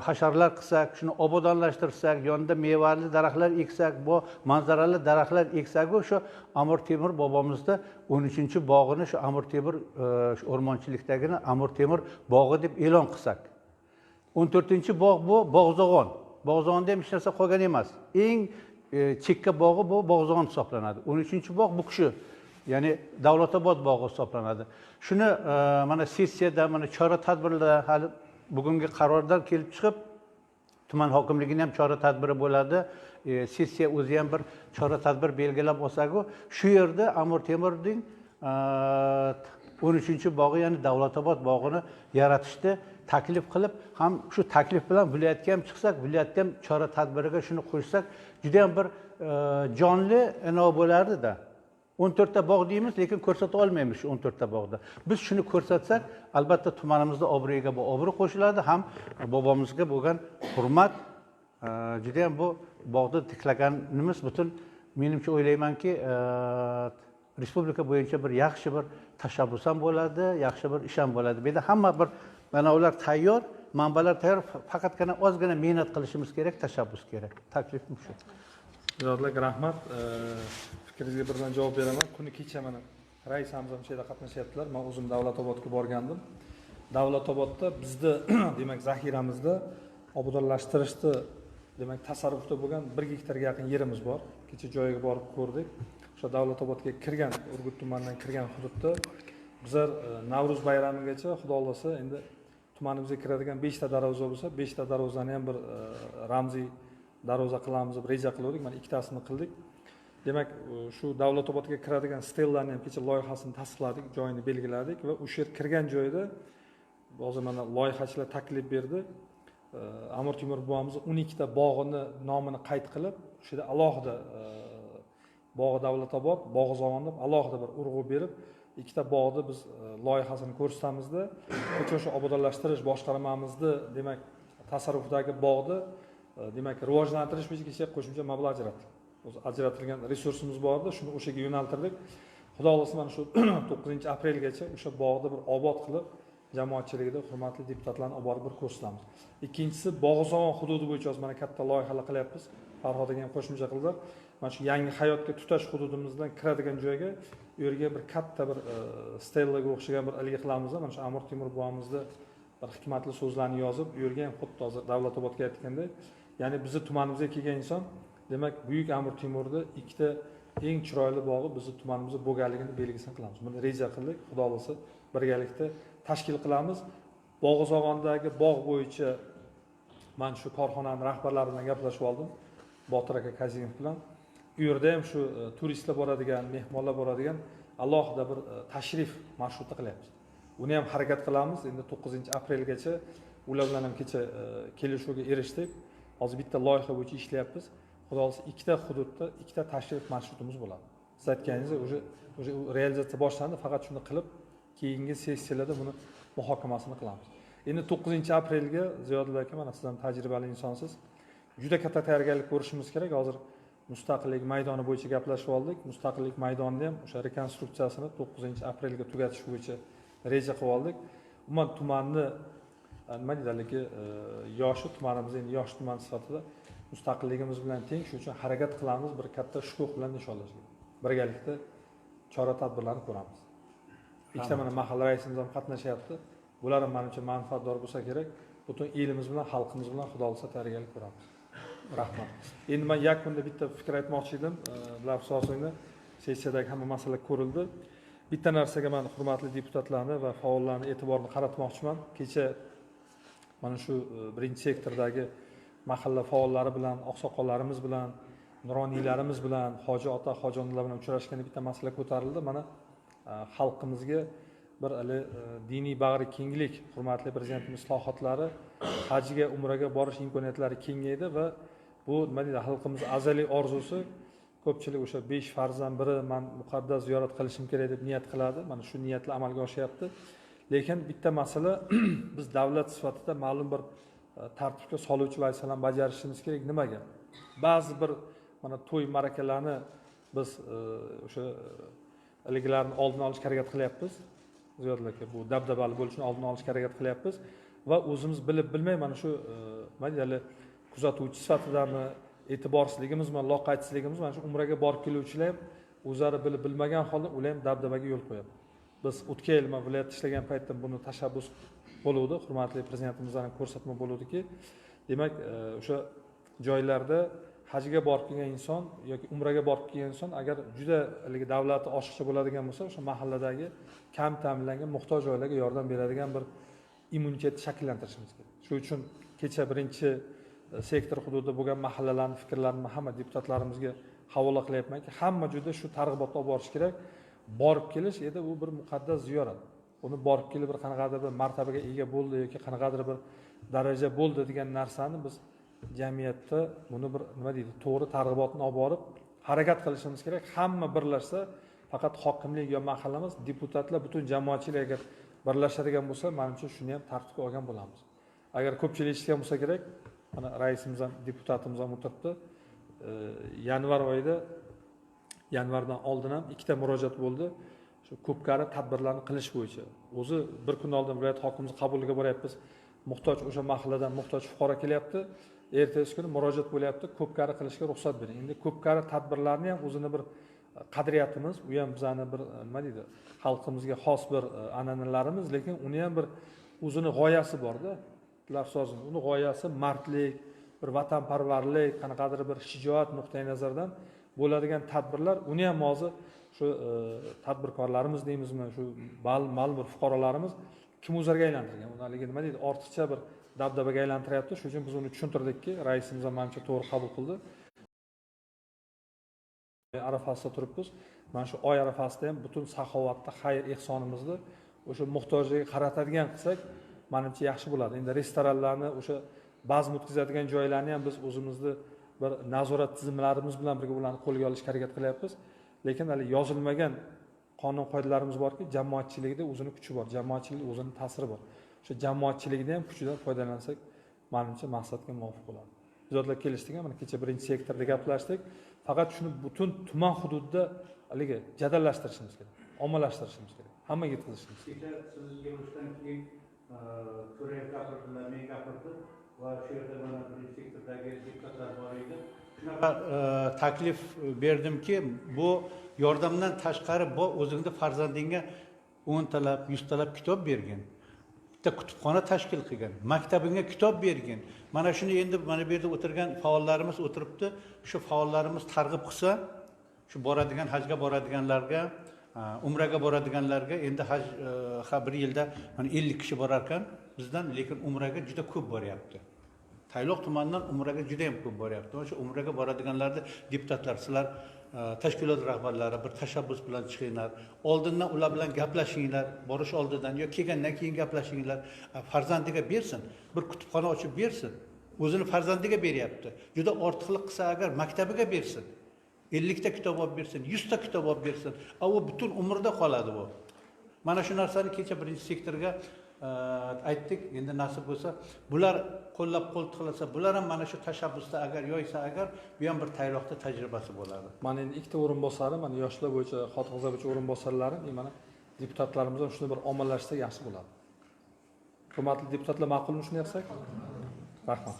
hasharlar qilsak, shuni obodonlashtirsak, yonida mevali daraxtlar eksak, bu manzarali daraxtlar eksak, shu Amir Temur bobomizni 13-bog'ini shu Amir Temur shu o'rmonchilikdagini Amir Temur bog'i deb e'lon qilsak. 14-bog' bu Bog'zog'on. Bog'zog'onda ham hech narsa qolgan emas. Eng chekka bog'i bu Bog'zog'on hisoblanadi. 13-bog' bu kishi, ya'ni Davlatobod bog'i hisoblanadi. Shuni mana sessiyada, mana chora tadbirlarda hali bugungi qarordan kelib chiqib Tuman hokimligini ham chora tadbiri bo'ladi. Sessiya o'zi ham bir chora tadbir belgilab olsak-u, shu yerda Amir Temurning 13-bog'i, ya'ni Davlatobod bog'ini yaratishni taklif qilib, ham shu taklif bilan viloyatga ham chiqsak, viloyatda ham chora tadbiriga shuni qo'shsak, juda ham bir jonli ino bo'lardi-da. 14 ta bog' deymiz, lekin ko'rsata olmaymiz shu 14 ta bog'da. Biz shuni ko'rsatsak, albatta tumanimizda obro'yiga bu obro' qo'shiladi, ham bobomizga bo'lgan hurmat, juda ham bu bog'ni tiklaganimiz butun, menimcha o'ylaymanki, respublika bo'yicha bir yaxshi bir tashabbus ham bo'ladi, yaxshi bir ish ham bo'ladi. Bu yerda hamma bir mana ular tayyor, manbalar tayyor, faqatgina ozgina mehnat qilishimiz kerak, tashabbus kerak. Taklifim shu. Ziyodulla rahmat. Fikringizga birdan javob beraman. Kuni kecha mana raisamiz ham shu yerda qatnashyaptilar. Men o'zim Davlatobodga borgandim. Davlatobodda bizni demak zaxiramizda obodonlashtirishni demak tasarrufda bo'lgan 1 gektarga yaqin yerimiz bor. Kecha joyiga borib ko'rdik. O'sha Davlatobodga kirgan, Urgut tumanidan kirgan hududda bizlar Navro'z bayramigacha Xudo xohlasa endi tumanimizga kiradigan 5 ta darvoza bo'lsa, 5 ta darvozani ham bir ramziy darvoza qilamiz deb reja qildik. Mana ikkitasini qildik. Demak, shu Davlatobodga kiradigan stellalarni ham kecha loyihasini tasdiqladik, joyini belgiladik va o'sha yer kirgan joyda hozir mana loyihachilar taklif berdi. Amir Temur bobomiz 12 ta bog'ini nomini qayd qilib, o'sha yerda alohida Bog'i Davlatobod, Bog'i Zovon deb alohida bir urg'u berib, ikkita bog'ni biz loyihasini ko'rsatamizda, kecha o'sha obodonlashtirish boshqarmamizni demak tasarrufidagi bog'ni demak rivojlantirish uchun kecha qo'shimcha mablag' ajratdik. O'zi ajratilgan resursimiz bor edi, shuni o'shaga yo'naltirdik. Xudo xohlasa mana shu 9-aprelgacha o'sha bog'ni bir obod qilib, jamoatchiligida hurmatli deputatlarni olib borib bir ko'rsatamiz. Ikkinchisi, Bog'izovon hududi bo'yicha hozir mana katta loyihalar qilyapmiz. Farhod aka ham qo'shimcha qildi. Mana shu yangi hayotga tutash hududimizdan kiradigan joyga u yerga bir katta bir stellaga o'xshagan bir ilgi qilamiz. Mana shu Amir Temur bobomizni bir hikmatli so'zlarni yozib, u yerga ham xuddi hozir Davlatobodga aytgandek, ya'ni bizni tumanimizga kelgan inson demak buyuk Amir Temurni ikkita eng chiroyli bog'i bizni tumanimizda bo'lganligini belgisini qilamiz. Buni reja qildik, Xudo xohlasa birgalikda tashkil qilamiz. Bog'izovondagi bog' bo'yicha men shu korxonaning rahbarlari bilan gaplashib oldim, Botir aka Kazimov bilan. U yerda ham shu turistlar boradigan, mehmonlar boradigan alohida bir tashrif marshruti qilyapmiz. Uni ham harakat qilamiz. Endi 9-aprelgacha ular bilan ham kecha kelishuvga erishdik. Hozir bitta loyiha bo'yicha ishlayapmiz. Xudo xohlasa ikkita hududda ikkita tashrif marshrutimiz bo'ladi. Siz aytganingizdek, уже realizatsiya boshlandi, faqat shuni qilib keyingi sessiyalarda buni muhokamasini qilamiz. Endi 9-aprelga Ziyodulla aka, mana siz ham tajribali insonsiz. Juda katta tayyorgarlik ko'rishimiz kerak. Hozir Mustaqillik maydoni bo'yicha gaplashib oldik. Mustaqillik maydonida ham o'sha rekonstruksiyasini 9-aprelga tugatish bo'yicha reja qilib oldik. Umuman tumanni nima deydi, yoshi tumanimiz endi yosh tuman sifatida mustaqilligimiz bilan teng, shuning uchun harakat qilamiz bir katta shukuh bilan nishonlashga. Birgalikda chora tadbirlarni ko'ramiz. Ikkita mana mahalla raisimiz ham qatnashyapti. Bular ham menimcha manfaatdor bo'lsa kerak. Butun elimiz bilan, xalqimiz bilan Xudo xohlasa tayyorgarlik ko'ramiz. Rahmat. Endi men yakunda bitta fikr aytmoqchi edim. Bular asosida sessiyadagi hamma masala ko'rildi. Bitta narsaga men hurmatli deputatlarni va faollarni e'tiborini qaratmoqchiman. Kecha mana shu birinchi sektordagi mahalla faollari bilan, oqsoqollarimiz bilan, nuroniylarimiz bilan, hoji ota, hoji onalar bilan uchrashganda bitta masala ko'tarildi. Mana xalqimizga bir hali diniy bag'ri kenglik, hurmatli prezidentimiz islohotlari, hajga, umraga borish imkoniyatlari kengaydi va bu nima deydi, xalqimiz azaliy orzusi. Ko'pchilik o'sha 5 farzdan biri men muqaddas ziyorat qilishim kerak deb niyat qiladi. Mana shu niyatlar amalga oshyapti. Lekin bitta masala, biz davlat sifatida ma'lum bir tartibga soluvchi vazifalarni bajarishimiz kerak. Nimaga? Ba'zi bir mana to'y ma'rakalarni biz o'sha ilgilarni oldini olishga harakat qilyapmiz. Ziyodulla aka, bu dabdabali bo'lishini oldini olishga harakat qilyapmiz va o'zimiz bilib bilmay mana shu nima deydi, kuzatuvchi sifatidami, e'tiborsizligimizmi, loqaydsizligimiz, mana shu umraga borib keluvchilar ham o'zlari bilib bilmagan holda ular ham dabdabaga yo'l qo'yadi. Biz o'tgan yil men viloyatda ishlagan paytda buni tashabbus bo'luvdi, hurmatli prezidentimizdan ko'rsatma bo'luvdiki, demak o'sha joylarda hajga borib kelgan inson yoki umraga borib kelgan inson agar juda haligi davlati oshiqcha bo'ladigan bo'lsa, o'sha mahalladagi kam ta'minlangan muhtoj oilaga yordam beradigan bir immunitet shakllantirishimiz kerak. Shuning uchun kecha birinchi sektor hududida bo'lgan mahallalarning fikrlarini hamma deputatlarimizga havola qilyapmanki, hamma joyda shu targ'ibotni olib borish kerak. Borib kelish edi u bir muqaddas ziyorat. Uni borib kelib bir qanaqadir bir martabaga ega bo'ldi yoki qanaqadir bir daraja bo'ldi degan narsani biz jamiyatda buni bir nima deydi, to'g'ri targ'ibotni olib borib harakat qilishimiz kerak. Hamma birlashsa, faqat hokimlik yo mahallamiz, deputatlar, butun jamoatchilik agar birlashadigan bo'lsa, menimcha shuni ham tartibga olgan bo'lamiz. Agar ko'pchilik eshitgan bo'lsa kerak, mana raisimiz ham, deputatimiz ham o'tiribdi. Yanvar oyida, yanvardan oldin ham ikkita murojaat bo'ldi. Shu ko'pkari tadbirlarni qilish bo'yicha. O'zi bir kun oldin viloyat hokimimiz qabuliga boryapmiz. Muhtoj o'sha mahalladan muhtoj fuqaro kelyapti. Ertasi kuni murojaat bo'lyapti, ko'pkari qilishga ruxsat bering. Endi ko'pkari tadbirlarni ham o'zini bir qadriyatimiz, u ham bizani bir nima deydi, xalqimizga xos bir an'analarimiz, lekin uni ham bir o'zini g'oyasi borda. Uni g'oyasi mardlik, bir vatanparvarlik, qanaqadir bir shijoat nuqtai nazaridan bo'ladigan tadbirlar, uni ham hozir shu tadbirkorlarimiz deymizmi, shu ma'lum bir fuqarolarimiz kim o'zarga aylantirgan, uni haligi nima deydi, ortiqcha bir dabdabaga aylantiryapti. Shuning uchun biz uni tushuntirdikki, raisimiz ham manimcha to'g'ri qabul qildi. Arafasida turibmiz. Mana shu oy arafasida ham butun saxovatni, xayr ehsonimizni o'sha muhtojlarga qaratadigan qilsak, menimcha yaxshi bo'ladi. Endi restoranlarni, o'sha bazm o'tkazadigan joylarni ham biz o'zimizni bir nazorat tizimlarimiz bilan birga ularni qo'lga olishga harakat qilyapmiz. Lekin hali yozilmagan qonun qoidalarimiz borki, jamoatchilikda o'zini kuchi bor, jamoatchilikda o'zini ta'siri bor. O'sha jamoatchilikda ham kuchidan foydalansak, menimcha maqsadga muvofiq bo'ladi. Zotlar kelishdik, mana kecha birinchi sektorda gaplashdik. Faqat shuni butun tuman hududida haligi jadallashtirishimiz kerak, ommalashtirishimiz kerak, hammaga yetkazishimiz kerak. Kecha siz yig'ilishdan keyin To'rayev gapirdilar, men gapirdim va shu yerda mana birinchi sektordagi deputatlar bor edi. Shunaqa taklif berdimki, bu yordamdan tashqari bu o'zingni farzandingga 10 talab, 100 talab kitob bergin. Bitta kutubxona tashkil qilgin, maktabingga kitob bergin. Mana shuni endi mana bu yerda o'tirgan faollarimiz o'tiribdi. Shu faollarimiz targ'ib qilsa, shu boradigan hajga boradiganlarga, umraga boradiganlarga endi haj bir yilda mana 50 kishi borar ekan bizdan, lekin umraga juda ko'p boryapti. Tayloq tumanidan umraga juda ham ko'p boryapti. Mana shu umraga boradiganlarni deputatlar, sizlar tashkilot rahbarlari bir tashabbus bilan chiqinglar, oldindan ular bilan gaplashinglar, borish oldidan yo kelgandan keyin gaplashinglar. Farzandiga bersin, bir kutubxona ochib bersin. O'zini farzandiga beryapti. Juda ortiqlik qilsa agar maktabiga bersin. 50 ta kitob olib bersin, 100 ta kitob olib bersin. U butun umrda qoladi bu. Mana shu narsani kecha birinchi sektorga aytdik. Endi nasib bo'lsa, bular qo'llab qo'ltiqlasa, bular ham mana shu tashabbusda agar yoysa agar, bu ham bir Tayloqda tajribasi bo'ladi. Mana endi ikkita o'rinbosarim, mana yoshlar bo'yicha, xotin-qizlar bo'yicha o'rinbosarlarim, mana deputatlarimiz ham shuni bir ommalashsa yaxshi bo'ladi. Hurmatli deputatlar, ma'qulmi shuni qilsak? Rahmat.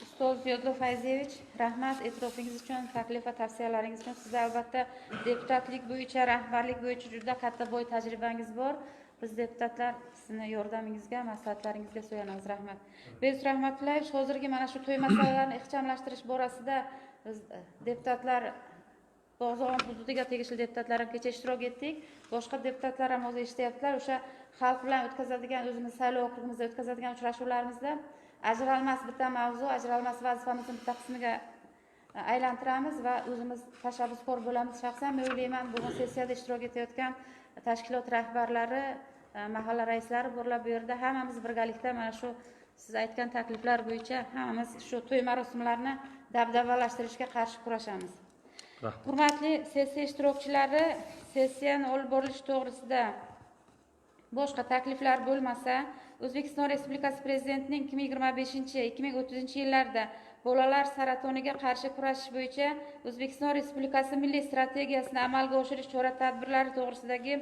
Ustoz Ziyodillo Fayziyevich, rahmat e'tirofingiz uchun, taklif va tavsiyalaringiz uchun. Sizda albatta deputatlik bo'yicha, rahbarlik bo'yicha juda katta boy tajribangiz bor. Biz deputatlar sizni yordamingizga, maslahatlaringizga suyanamiz. Rahmat. Bezus Rahmatullayevich, hozirgi mana shu to'y masalalarini ixchamlashtirish borasida biz deputatlar Bog'zo'g'on hududiga tegishli deputatlar ham kecha ishtirok etdik. Boshqa deputatlar ham hozir eshityaptilar. O'sha xalq bilan o'tkazadigan, o'zimiz saylov okrugimizda o'tkazadigan uchrashuvlarimizda ajralmas bitta mavzu, ajralmas vazifamizni bitta qismiga aylantiramiz va o'zimiz tashabbuskor bo'lamiz. Shaxsan men o'ylayman, bugun sessiyada ishtirok etayotgan tashkilot rahbarlari, mahalla raislari borlar bu yerda, hammamiz birgalikda mana shu siz aytgan takliflar bo'yicha hammamiz shu to'y marosimlarini dabdabalashtirishga qarshi kurashamiz. Hurmatli sessiya ishtirokchilari, sessiyani olib borilishi to'g'risida boshqa takliflar bo'lmasa, O'zbekiston Respublikasi Prezidentining 2025-2030 yillarda bolalar saratoniga qarshi kurashish bo'yicha O'zbekiston Respublikasi Milliy strategiyasini amalga oshirish chora-tadbirlari to'g'risidagi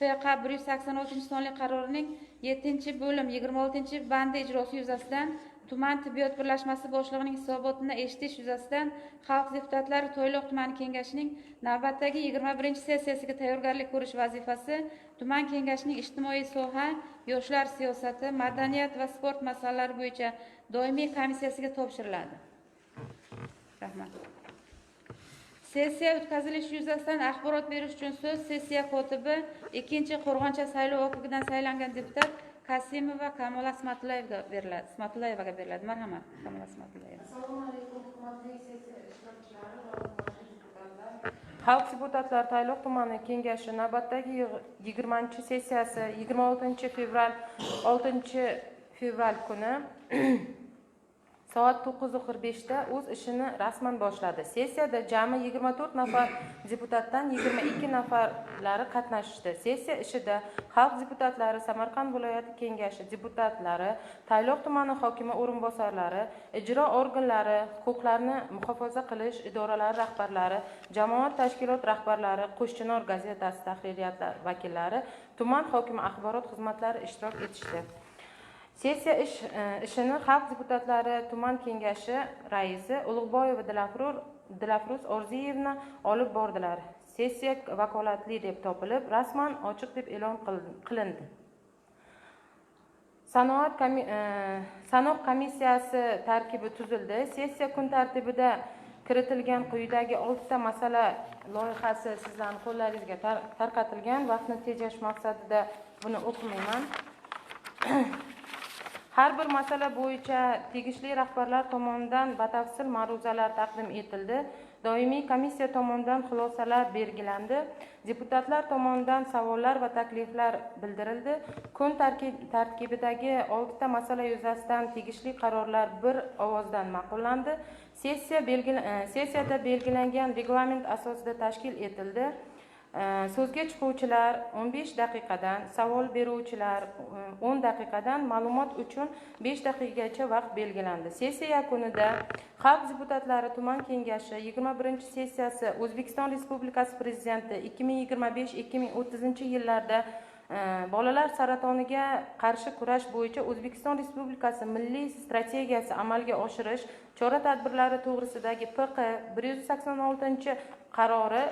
FQ 186-sonli qarorining 7-bo'lim 26-bandi ijrosi yuzasidan tuman tibbiyot birlashmasi boshlig'ining hisobotini eshitish yuzasidan xalq deputatlari Toyloq tumani kengashining navbatdagi 21-sessiyasiga tayyorgarlik ko'rish vazifasi tuman kengashining ijtimoiy soha, yoshlar siyosati, madaniyat va sport masalalari bo'yicha doimiy komissiyasiga topshiriladi. Rahmat. Sessiya o'tkazilishi yuzasidan axborot berish uchun so'z sessiya kotibi 2-Qo'rg'oncha saylov okrugidan saylangan deputat Kasimova Kamola Ismatullayevaga beriladi. Ismatullayevaga beriladi. Marhamat, Kamola Ismatullayeva. Assalomu alaykum, hurmatli sessiya ishtirokchilari va hurmatli deputatlar. Xalq deputatlari Tayloq tumani kengashi navbatdagi 20-sessiyasi 26 fevral 6 fevral kuni soat 9:45 da o'z ishini rasman boshladi. Sessiyada jami 24 nafar deputatdan 22 nafarlari qatnashdi. Sessiya ishida xalq deputatlari Samarqand viloyati kengashi deputatlari, Tayloq tumani hokimi o'rinbosarlari, ijro organlari, huquqlarni muhofaza qilish idoralari rahbarlari, jamoat tashkilot rahbarlari, Qo'shchinor gazetasi tahririyati vakillari, tuman hokimi axborot xizmatlari ishtirok etishdi. Sessiya ishini xalq deputatlari tuman kengashi raisi Ulug'boyeva Dilafruz Orziyevna olib bordilar. Sessiya vakolatli deb topilib, rasman ochiq deb e'lon qilindi. Sanoq komissiyasi tarkibi tuzildi. Sessiya kun tartibida kiritilgan quyidagi 6 ta masala loyihasi sizlarning qo'llaringizga tarqatilgan. Vaqtni tejash maqsadida buni o'qimayman. Har bir masala bo'yicha tegishli rahbarlar tomonidan batafsil ma'ruzalar taqdim etildi. Doimiy komissiya tomonidan xulosalar belgilandi. Deputatlar tomonidan savollar va takliflar bildirildi. Kun tarkibidagi 6 ta masala yuzasidan tegishli qarorlar bir ovozdan ma'qullandi. Sessiyada belgilangan reglament asosida tashkil etildi. So'zga chiquvchilar 15 daqiqadan, savol beruvchilar 10 daqiqadan, ma'lumot uchun 5 daqiqagacha vaqt belgilandi. Sessiya yakunida xalq deputatlari tuman kengashi 21-sessiyasi O'zbekiston Respublikasi Prezidenti 2025-2030 yillarda bolalar saratoniga qarshi kurash bo'yicha O'zbekiston Respublikasi Milliy strategiyasi amalga oshirish chora-tadbirlari to'g'risidagi PQ 186 qarori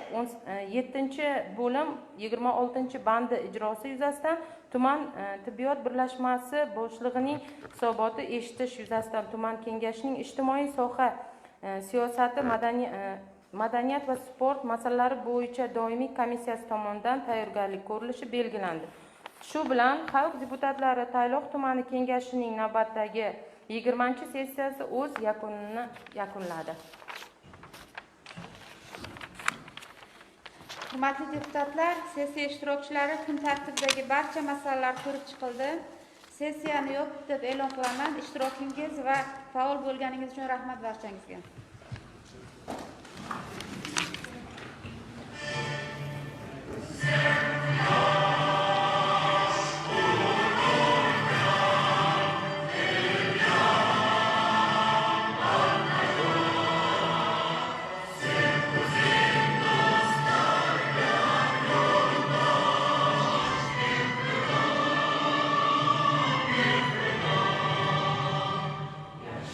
7-bo'lim 26-bandi ijrosi yuzasidan tuman tibbiyot birlashmasi boshlig'ining hisoboti eshitish yuzasidan tuman kengashining ijtimoiy soha siyosati, madaniyat va sport masalalari bo'yicha doimiy komissiyasi tomonidan tayyorgarlik ko'rilishi belgilandi. Shu bilan xalq deputatlari Tayloq tumani kengashining navbatdagi 20-sessiyasi o'z yakunini yakunladi. Hurmatli deputatlar, sessiya ishtirokchilari, kun tartibidagi barcha masalalar ko'rib chiqildi. Sessiyani yopiq deb e'lon qilaman. Ishtirokingiz va faol bo'lganingiz uchun rahmat barchangizga. Yes.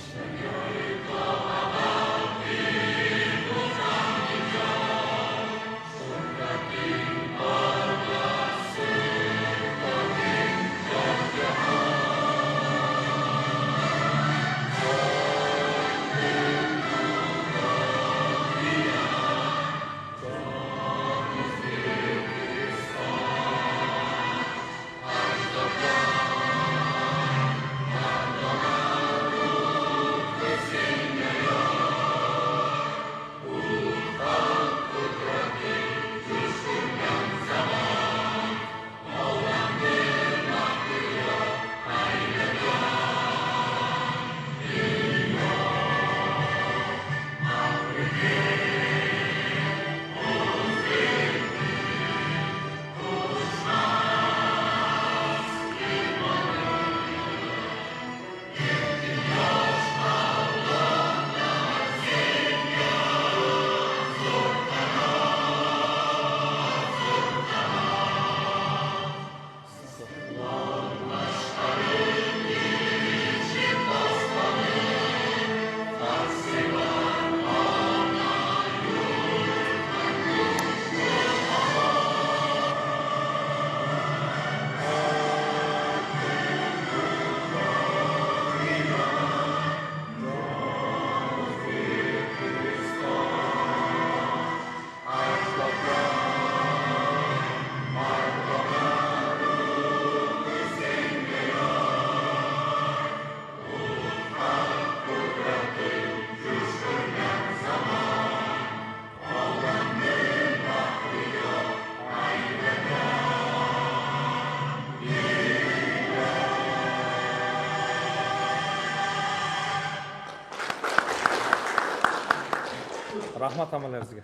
Rahmat hammalaringizga.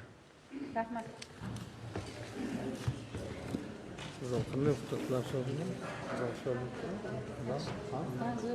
Rahmat. Qanday?